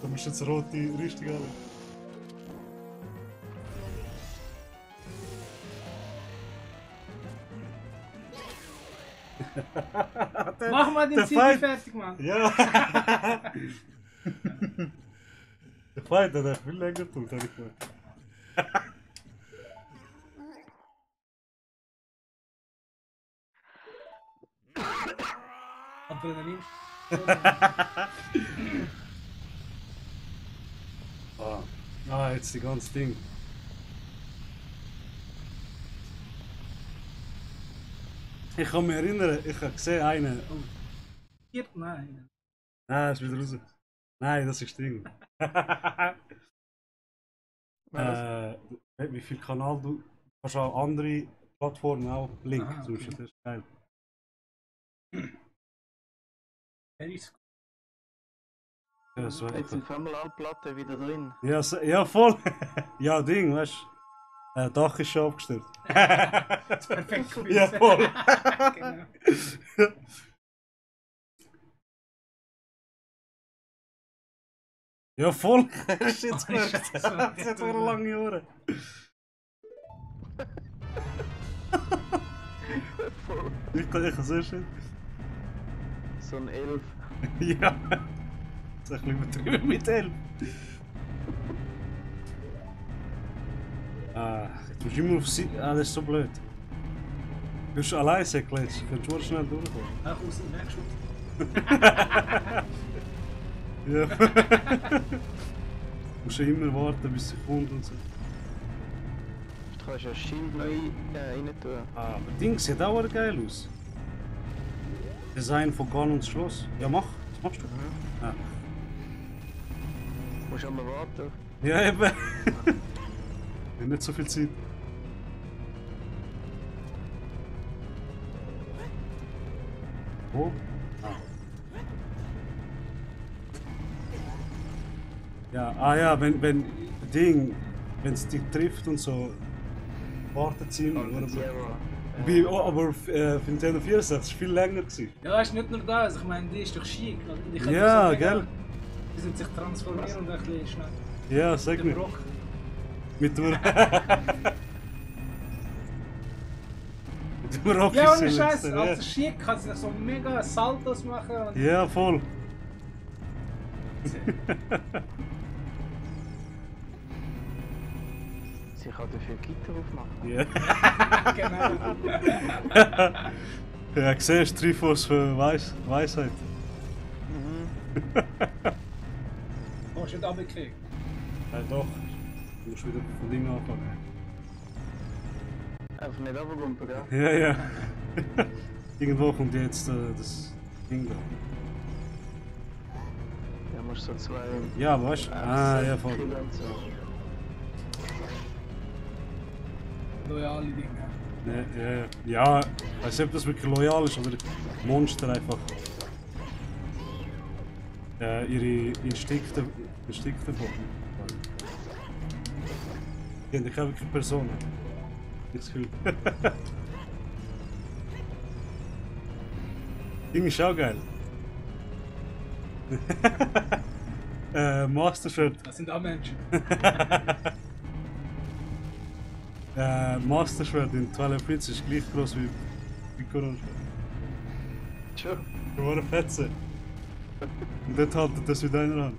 Da musst du jetzt rote Rüstung an. Mach mal den Ziel fertig, Mann. Ja! Der Fight hat echt viel länger gedauert, habe ich gemerkt. Adrenalin. Jetzt die ganze Ding. Ich kann mich erinnern, ich habe gesehen einen. Oh. Hier? Nein. Nein, ist wieder raus. Nein, das ist das Ding. Wie viel Kanal du kannst auch andere Plattformen auch Link. Aha, Zum okay. Beispiel, das ist geil. Ja, das war Jetzt sind wir einmal alle Platten wieder drin. ja, ja, voll! Ja, Ding, weißt du? Dach ist schon abgestürzt. Perfekt gewesen. Ja, voll! Genau. Ja, voll! Hast du jetzt Oh, gemerkt? Scheiße, Das hat so lange Ohren. Ich kann sehr schön. So ein 11. Ja! Das ist ein bisschen übertrieben mit 11. Jetzt musst du immer auf sie. Das ist so blöd. Du bist allein säckeln jetzt. Du kannst schnell durchkommen. Ach, aus dem Wegschutz. Ja. Du musst ja immer warten, bis sie kommt und so. Du kannst ja das Schild neu rein tun. Aber Ding sieht auch geil aus. Design von Gun und Schloss. Ja, mach. Was machst du? Ja. Du musst einmal warten. Ja, eben. Ich habe nicht so viel Zeit. Wo? Ja, ja, wenn Ding, wenn es dich trifft und so, wartet sie immer. Oder? Aber für Nintendo 64 war es viel länger gewesen. Ja, weißt du, nicht nur das, ich meine, die ist doch schick. Also, die können Ja, so mega- gell? Die sind sich transformieren und ein bisschen schnell. Ja, sag Der mir. Brock. Mit dem Mit dem Rocky Ja, ohne Sylvester, Scheiß, ja. also schick kann sie so mega Saltos machen. Und Ja, voll. Sie kann dafür Gitter aufmachen. Ja. genau. Ja, siehst du, Triforce für Weisheit. Oh, ist nicht runtergekriegt. Ja, doch. Du musst wieder von Ding anfangen. Einfach nicht runtergumpen, gell? Ja, ja. Irgendwo kommt jetzt das Ding da. Ja, musst so zwei. Ja, weißt du? Ja, voll. Killen und so. Loyale Dinge. Ja, ich weiß nicht, ob das wirklich loyal ist oder Monster einfach ihre Instinkte folgen. Die haben ja keine wirklich Personen. Ich das Gefühl. Ding ist auch geil. Master Schwert. Das sind auch Menschen. Master Schwert in Twilight Princess ist gleich groß wie Corona Schwert. Tja. Du war eine Fetze. Und dort haltet das mit einer Hand.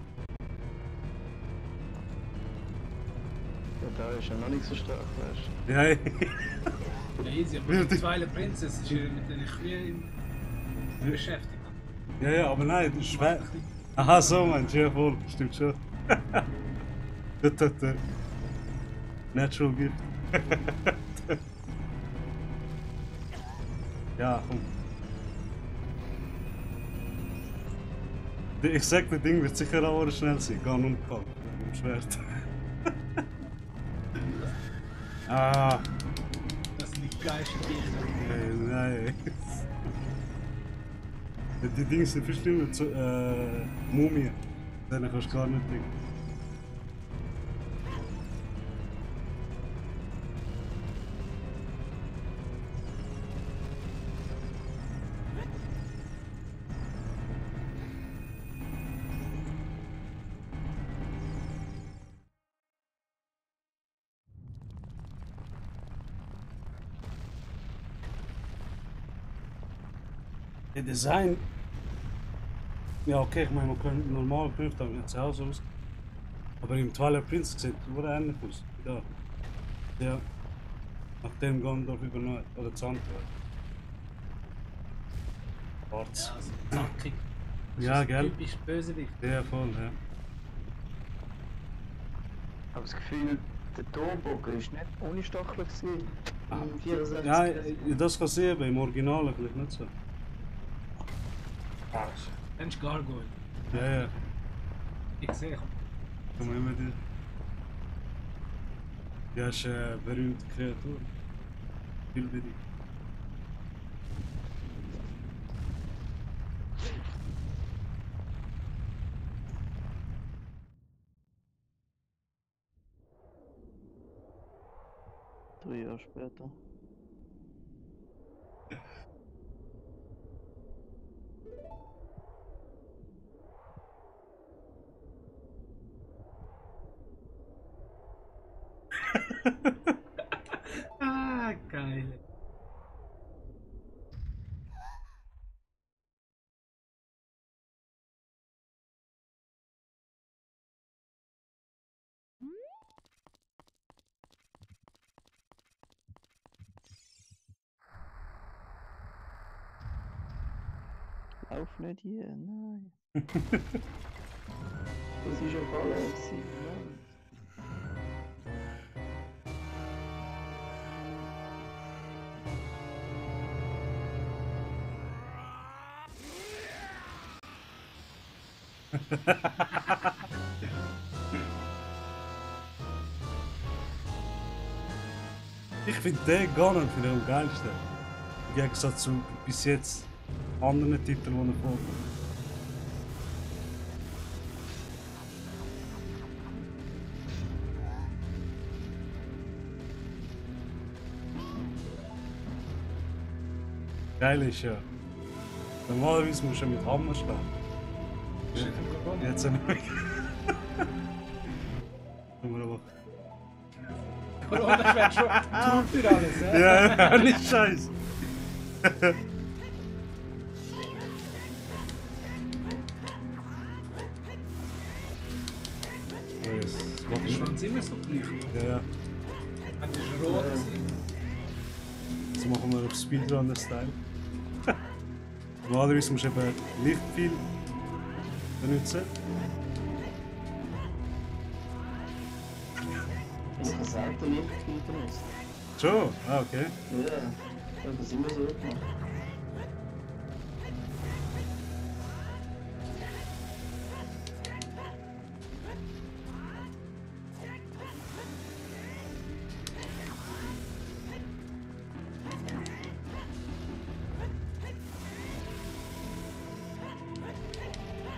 Ja, da ist ja noch nicht so stark, weißt du. Ja, Ja, easy, aber Wilde. die Twilight Princess ist ja mit den Kühen beschäftigt. ja, aber nein, das ist schwer. Aha, so meinst du, ja voll, stimmt schon. Dort hat der Natural Gift. Ja, komm. Ich sag, das Ding wird sicher auch schnell sein, Gun und Kampf. Mit dem Schwert. Das sind die geilsten Gegner. Nein. Die Dinge sind viel schlimmer zu Mumien. Denen kannst du gar nicht denken. Der Design. Ja, okay, ich meine, man kann normal geprüft haben, jetzt auch so aus. Aber im Twilight Prince sieht es nur ähnlich aus. Ja. Ja. Nachdem Gondorf übernommen hat. Oder Zandberg. Schwarz. Ja, also zackig. Das Ja, ist gell? typisch Bösewicht. Ja, voll, ja. Ich habe das Gefühl, der Torbogen ist nicht ohne Stachel gewesen. Im 64. Ja, das kann sehen, aber im Original vielleicht nicht so. Kennst du Gargoyle? Ja, ja. Ich sehe. Komm immer dir. Ja, ist eine berühmte Kreatur. Viel bei dir. Drei Jahre später. Ah, geil. Lauf nicht hier, nein. Das ist ein Fall, Mann. Ich finde den Ganon am geilsten. Im Gegensatz zu bis jetzt anderen Titeln, die er vorkommt. Geil ist ja. Normalerweise musst du mit Hammer schlagen. Jetzt nicht mehr. Können wir aber. Corona wäre schon zu für alles, ja? Ja, nicht scheiße. Das macht Ist schon. schon immer so gleich. Ja, Hat ist rot gewesen. jetzt machen wir auf Speedrunner-Style. Normalerweise musst du eben nicht viel benutzen. Ich habe selten Licht benutzt. Schon? Ah, okay. Ja, ich habe das immer so gemacht.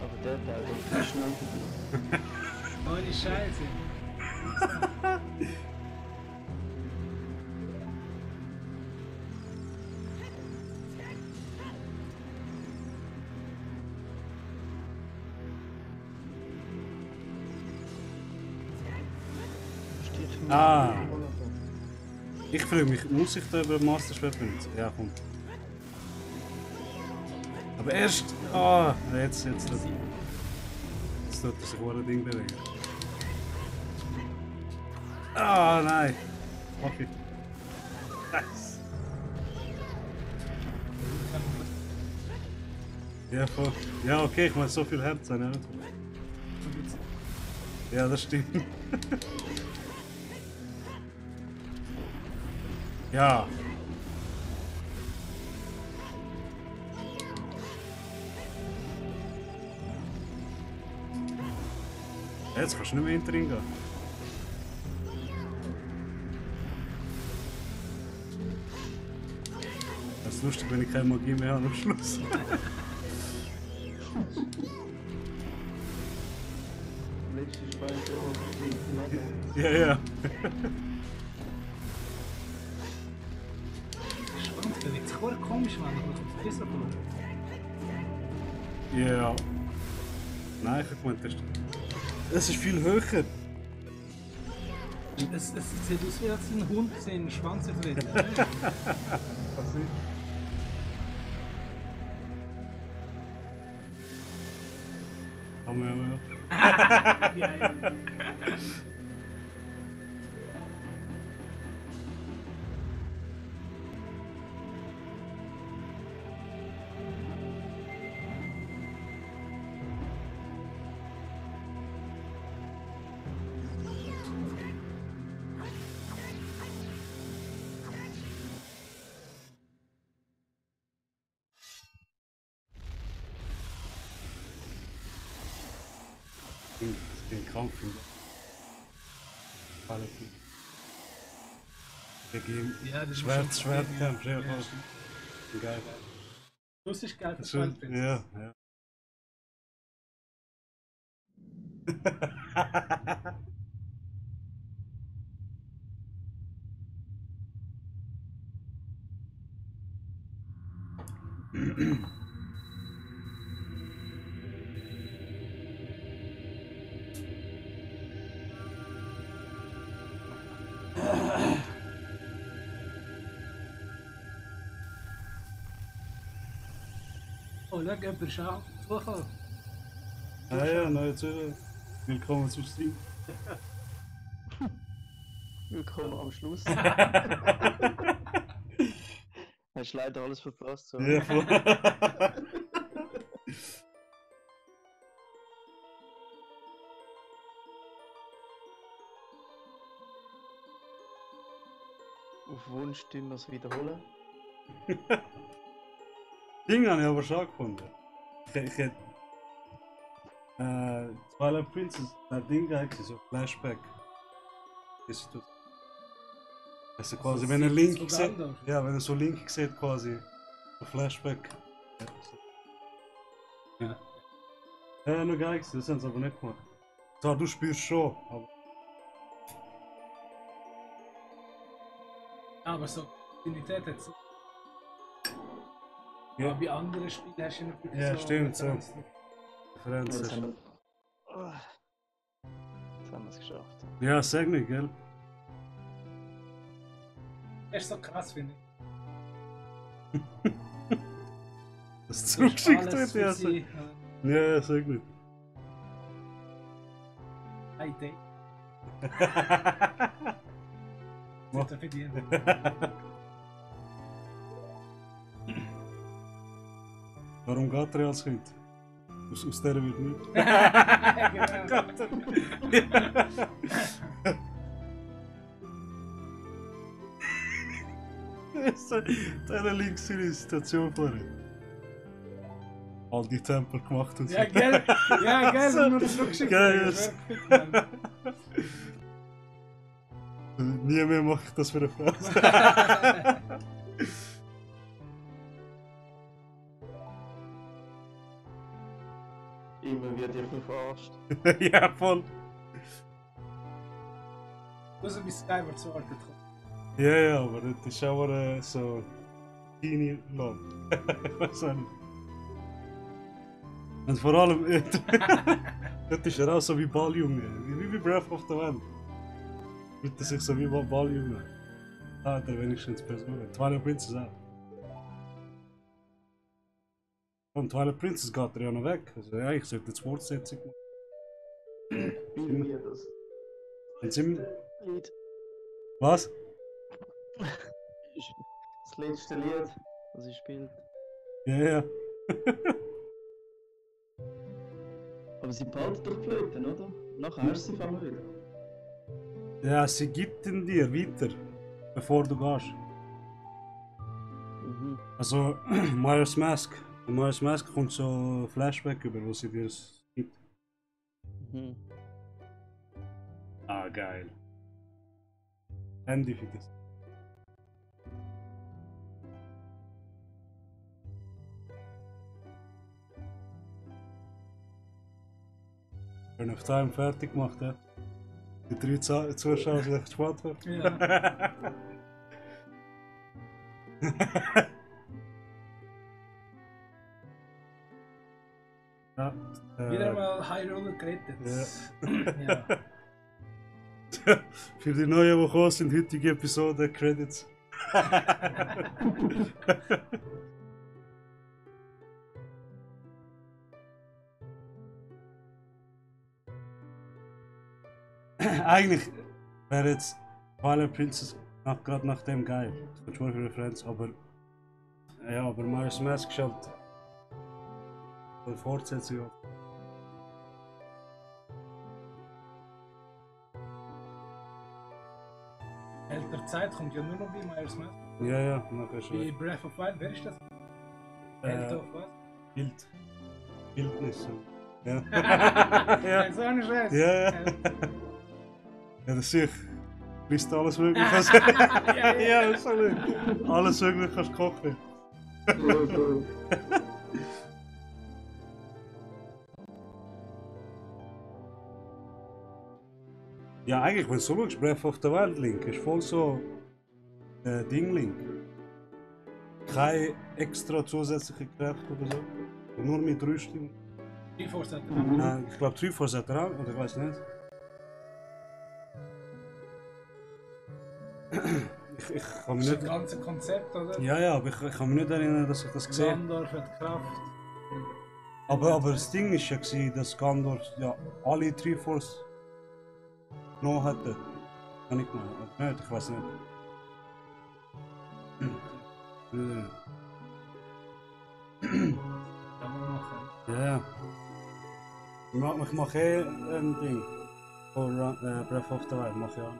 Aber der Teil ist schnell. Ohne Scheiße. Steht für mich Ah. immer noch da. Ich frage mich, muss ich da über Master Schwert benutzen? Ja, komm. Aber erst. Ah, jetzt tut er sich wohl ein Ding bewegen. Ah, nein. Okay. Nice. Ja, voll. Ja, okay, ich meine, so viel Herz haben, ja. Ja, das stimmt. Ja. Jetzt kannst du nicht mehr hinter ihn gehen. Das ist lustig, wenn ich keine Magie mehr habe am Schluss. Letzte Speicher. Ja, ja. Spannend, der wird sich auch komisch machen, aber ich habe es besser gemacht. Ja. Nein, ich habe gemeint, das ist viel höher. Es sieht aus, wie als ein Hund seinen Schwanz erfressen. Komm her. Ja, ja. Ich bin krank. Alle gegen Ja, das ist Schwert, schon Schwertkampf, ja, ja, ja, voll. stimmt. Geil. Das ist geil für Schön, Twilight ja, ja. Oh, schau, jemand ist auch hochgekommen. Ja, ja, neue Zürich. Willkommen zum Stream. Willkommen am Schluss. Hast leider alles verpasst. So. Ja, voll. Auf Wunsch tun wir es wiederholen. Ding habe ich aber schon gefunden. Ich hätte. Twilight Princess, das Ding eigentlich so Flashback. Ist du. Also quasi, wenn er sieht Link so sieht. Gandalf. Ja, wenn er so Link sieht, quasi. So Flashback. Ja. Ja, nur geil, das haben sie aber nicht gemacht. Zwar, du spürst schon, aber. Aber so, Affinität hat so. Ja. Aber bei anderen Spielen hast du nicht wirklich Ja, so. stimmt, so. Referenzen. Referenz Jetzt ist. haben wir es geschafft. Ja, sag nicht, gell? Das ist so krass, finde ich. Das Du hast zugeschickt alles wird, ja. für sie, Ja, sag nicht. Idee. Mach. Das hat er verdient. Warum geht er als Kind? Aus der wird nicht. Deine links in die Station vorhin. All die Tempel gemacht und so. Ja, gell? Ja, gell? So. Nur das geschickt. Geil, Das yes. wäre gefickt, Mann. Nie mehr mache ich das für eine Frau. Immer wird ihr verarscht. Ja, voll. Außer bis Skyward Sword kommt. Ja, ja, aber das ist auch so teeny Love. Ich weiß auch nicht. Und vor allem, das ist ja auch so wie Balljunge, wie Breath of the Wild. Fühlt er sich so wie Balljunge. Ah, der wenigstens Person. Twilight Princess auch. Und Twilight Princess geht er ja noch weg. Also ja, ich sollte jetzt Fortsetzung machen. Wie wir das Jetzt im... Lied. Was? Das letzte Lied, das ich spielt. Ja, ja. Aber sie behalten doch die Flöten, oder? Nachher hast du sie fangen wieder. Ja, sie gibt ihn dir weiter, bevor du gehst. Mhm. Also, Majora's Mask. In Majora's Mask kommt so Flashback über, wo sie dir es gibt. Mhm. Ah, geil. Handy für das. Wenn auf Time fertig gemacht, ja. Die 3 Zuschauer sind echt gespannt. Ja. Ja, Wieder einmal High Roller gerettet. Ja. für die neuen, die kommen sind, heutige Episode Credits. eigentlich wäre jetzt Twilight Princess gerade nach dem geil. Das wird schon für Referenz, aber. Ja, aber Majora's Mask ist halt. Eine Fortsetzung. Ältere Zeit kommt ja nur noch bei Majora's Mask. Ja, nachher Bei schon. Breath of Wild, wer ist das? Älter of was? Bildnis. Ja. Ja. So eine Scheiße. Ja. Ja, das sehe ich. Bist du alles mögliche? Ja, das ist so nicht. Alles mögliche kannst du kochen. Ja, eigentlich, wenn du so schaust, Breath of the Wild Link ist voll so Ding-Link. Keine extra zusätzliche Kräfte oder so. Nur mit Rüstung. Triforce hat er. Ich glaube, Triforce hat er auch, oder ich weiß nicht. Ich kann mich Das ist nicht. das ganze Konzept, oder? Ja, aber ich kann mich nicht erinnern, dass ich das gesehen habe. Gandalf hat Kraft. Aber das Ding ist ja, dass Gandalf ja alle Triforce genommen hatte. Kann ich meinen. Oder nicht? Ich weiß nicht. Kann man machen. Ja. Ich mache ein Ding. Von Breath of the Wild, mache ich auch.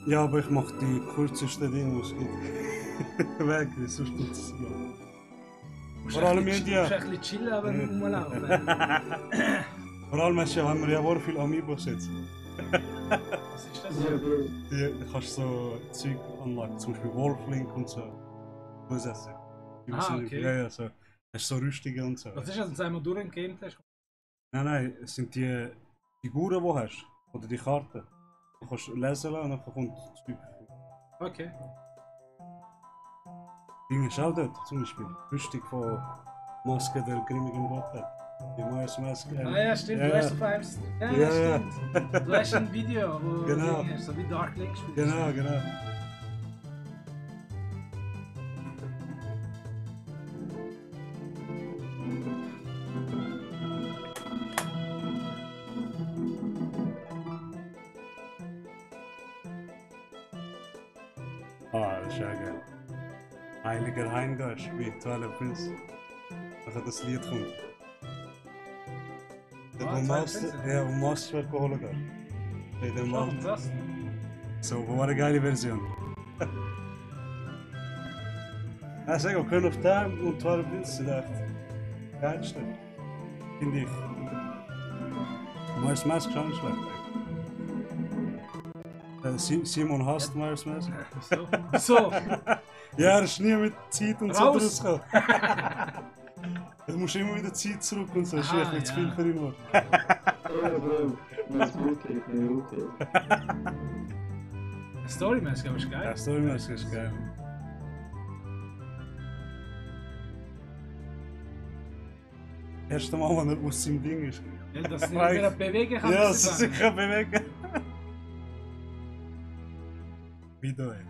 Ja, aber ich mache die kürzeste Dinge, die es gibt. Weg, sonst tut es nicht. Vor allem Du Media. musst ein bisschen chillen, aber Ja. rumlaufen. Vor allem haben wir ja sehr viele Amiibos jetzt. Was ist das? Die kannst so Zeug anlegen, zum Beispiel Wolflink und so. Zusätzlich. Die Ah, sind- okay. Ja, so. Hast so Rüstungen und so. Was ist das, wenn du einmal durchgegamed hast? Nein, es sind die Figuren, die du hast. Oder die Karten. Du kannst lesen lassen und dann kommt das Zeug. Okay. Ding ist auch dort, zum Beispiel. Rüstung von Maske der grimmigen Gottheit. Die Majora's Mask. Ah ja, stimmt, du hast auf einem Ja, Ja, stimmt. Du hast ein Video, wo Genau. Ding hast, so wie Dark Link spielst. Genau. Ah, das ist ja geil. Heiliger Heimgeist, wie Twilight Prince. Nachher das Lied kommt. Ah, Wo Twilight Master, Princess? ja, wo Master wird geholt geht. In dem Schon, Wald. das? So, wo war eine geile Version. Ja, sag mal, können auf dem und Twilight Prince sind echt die geilsten. Finde ich. Majora's Mask ist auch nicht schlecht. Simon hasst Majora's Mask. Wieso? Wieso? Ja, er ist nie mit Zeit und so Raus! rausgekommen. Du musst immer wieder Zeit zurück und so, das ist Aha, echt nicht zu viel ja. für ihn geworden. Storymäßig, aber ist Ja, geil. storymäßig ist geil. Erste Mal, wenn er aus seinem Ding ist. Ja, dass du nicht mehr bewegen kannst. Ja, das das ist sich kann bewegen. Video, ey.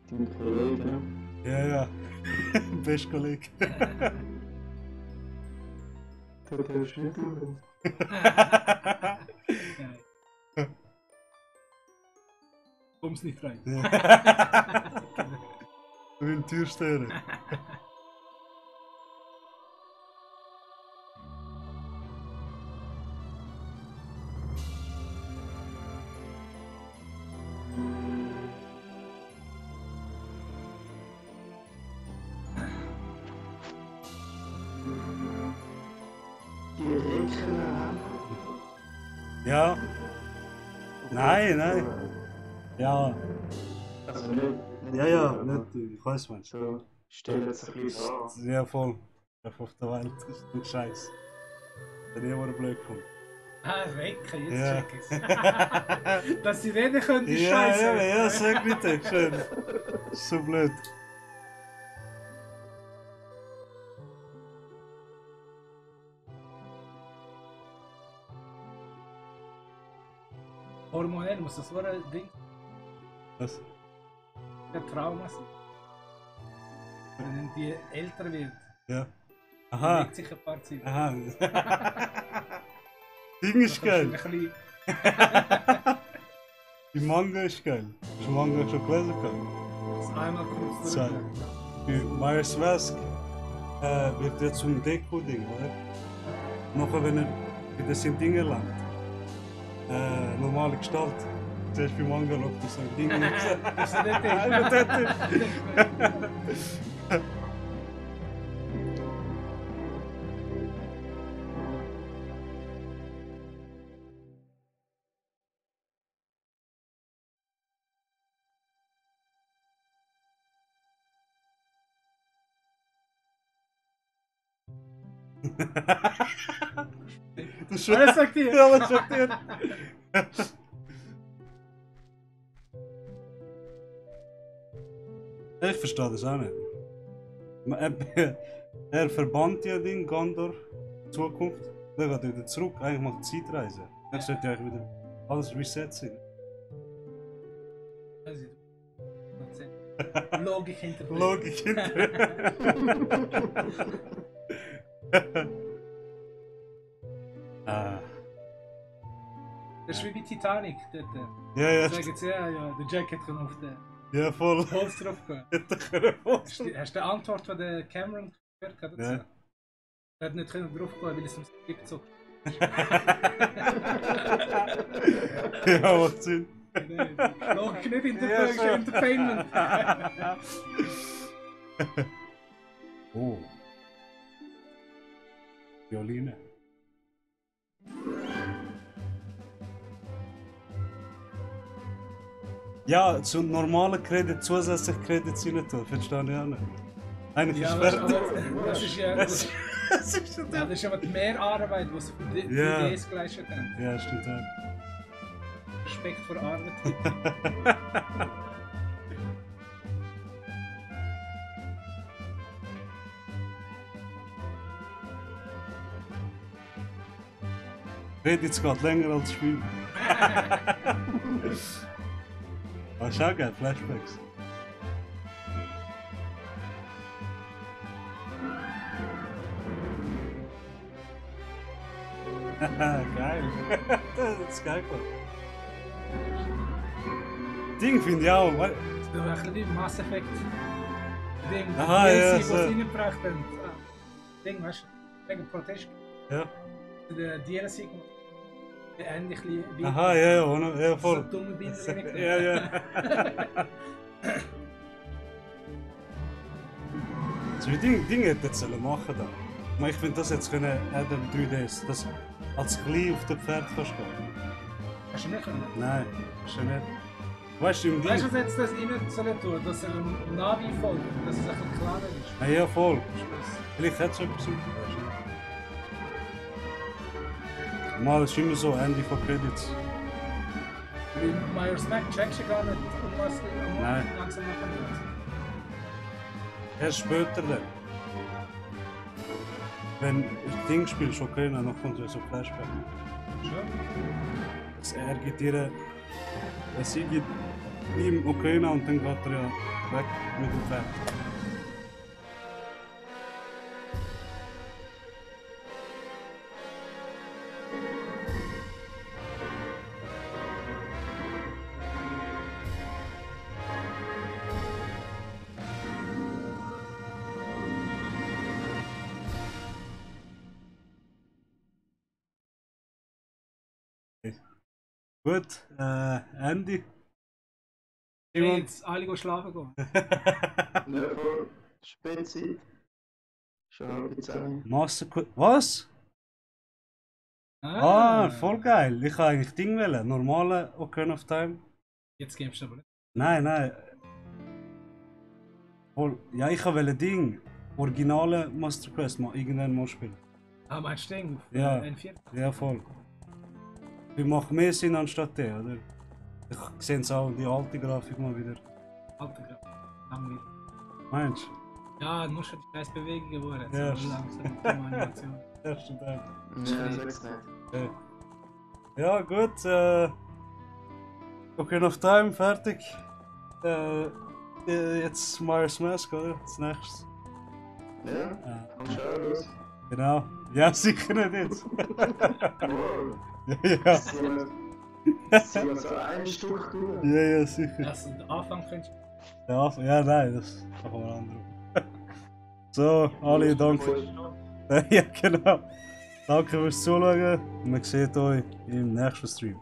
Dein Kollege. Ja. Best Kollege. Der ist nicht gut. Geil. Kommst nicht rein. Du willst Tür stören. Die Rechen Ja. Nein. Ja. Also nicht. Ja, nicht, ich weiß man's. So, stellen sich ein bisschen an. Ja, voll. Auf der Welt ist ein Scheiß. Der nie wurde blöd gefunden. Ah, wecken, jetzt Ja. check ich's. Dass sie reden können, ist Ja, scheiße. ja, sag bitte, schön. So blöd. Hormonell muss das so ein Ding, Was? ein Trauma sein. Wenn die älter wird. Ja. Aha. Bewegt sich ein paar Zeit. Aha. Ding ist geil. Ein bisschen... Die Manga ist geil. Hast du Manga schon gelesen? Das einmal kurz Zwei. Bei Myers Mask wird er zum Deko-Ding, oder? Nachher, wenn er wieder sein Ding erlangt, normale Gestalt. Zuerst bei Manga noch so ein Ding. Das ist nicht Einer dort. Das ist Alles sagt ihr? Ja, das sagt ihr. Ich verstehe das auch nicht. Er verbannt ja den Gondor Zukunft. Dann geht er wieder zurück. Eigentlich macht er Zeitreise. Dann sollte er eigentlich wieder alles resetten. Logik hinter dem. Logik hinter. Ah. Das ist wie bei Titanic. Dort. Ja, ja. Sagen sie, ja, der Jack hat auf den Ja, voll. Holz drauf gehen. Hätte ich können Hast du die Antwort von der Cameron gehört? Dazu? Ja. Er hat nicht drauf gehen, weil es ihm Skript so. Ja, macht Sinn. Logik nicht in der Ja, Folge, so. Entertainment. Oh. Violine. Ja, zu normalen Credit zusätzlich Credits rein tun, verstehe ich auch nicht. Eigentlich Ja, ist aber fertig. das ist ja. Das ist schon Ja, das ist aber die Mehrarbeit, die sie für die Ja. Ideen geleistet haben. Ja, stimmt auch. Respekt vor Arbeit. Credits geht länger als das Spiel. Aber schau geil, Flashbacks. Geil. Das ist geil. Ding finde ich auch. Das ist ein bisschen wie Mass Effect. Ding, Aha, DLC, ja, was so. sie reingebracht haben. Ding, weißt du, wegen Protest. Ja. Der DLC, der ähnlich wie. Aha, ja, ja, ja, So voll. dumme Bilder reingekriegt. Ja, ja. So wie Ding hätte jetzt machen da. Aber ich finde das jetzt können Adam 3Ds, das als klein auf dem Pferd kannst gehen. Hast du nicht können? Nein, ist ja nicht. Weißt du, im Weißt du, Ding. was jetzt das innen sollen tun, dass er einem Navi folgt, dass es ein bisschen kleiner ist? Ah, ja, voll. Schluss. Vielleicht hat es etwas weißt du. Mal, es ist immer so, Ende von Credits. Weil Myers Mac checkst du gar nicht, um was Nein. langsam machen wird. Erst später dann. Wenn du das Ding spielst, okay, dann kommt ja so Flashback. Schon? Das er gibt ihr, sie gibt ihm Ukraine und dann geht er ja weg mit dem Pferd. Gut, Andy. Hey, Simon. jetzt alle gehen schlafen gehen. Ja, voll. Spätzeit. Schon halb 10. Master. Was? Ah, voll geil. Ich wollte eigentlich Ding wählen. Normale Ocarina of Time. Jetzt gibst du aber nicht. Nein, nein. Voll. Ja, ich wollte Ding. Originale Master Quest mal irgendwann mal spielen. Ah, meinst du Ding? Auf Ja. N4? Ja, voll. Die macht mehr Sinn anstatt der, oder? Ich sehe jetzt auch die alte Grafik mal wieder. Alter, ja. Langweilig. Meinst du? Ja, du musst schon die scheiß Bewegungen geworden. Ja, So langsam mit der Animation. Ja, stimmt auch. Ja, sag's nicht. Okay. Ja, gut. Ocarina of Time, fertig. Jetzt Myers Mask, oder? Als nächstes. Ja, komm schon los. Genau. Ja, sicher nicht jetzt. Oh, Ja, ziehen wir so ein Stück durch. ja, sicher. Also, den Anfang könntest Ja, nein, das machen wir andere. So, alle, danke. Ja, genau. Danke fürs Zuschauen und man sieht euch im nächsten Stream.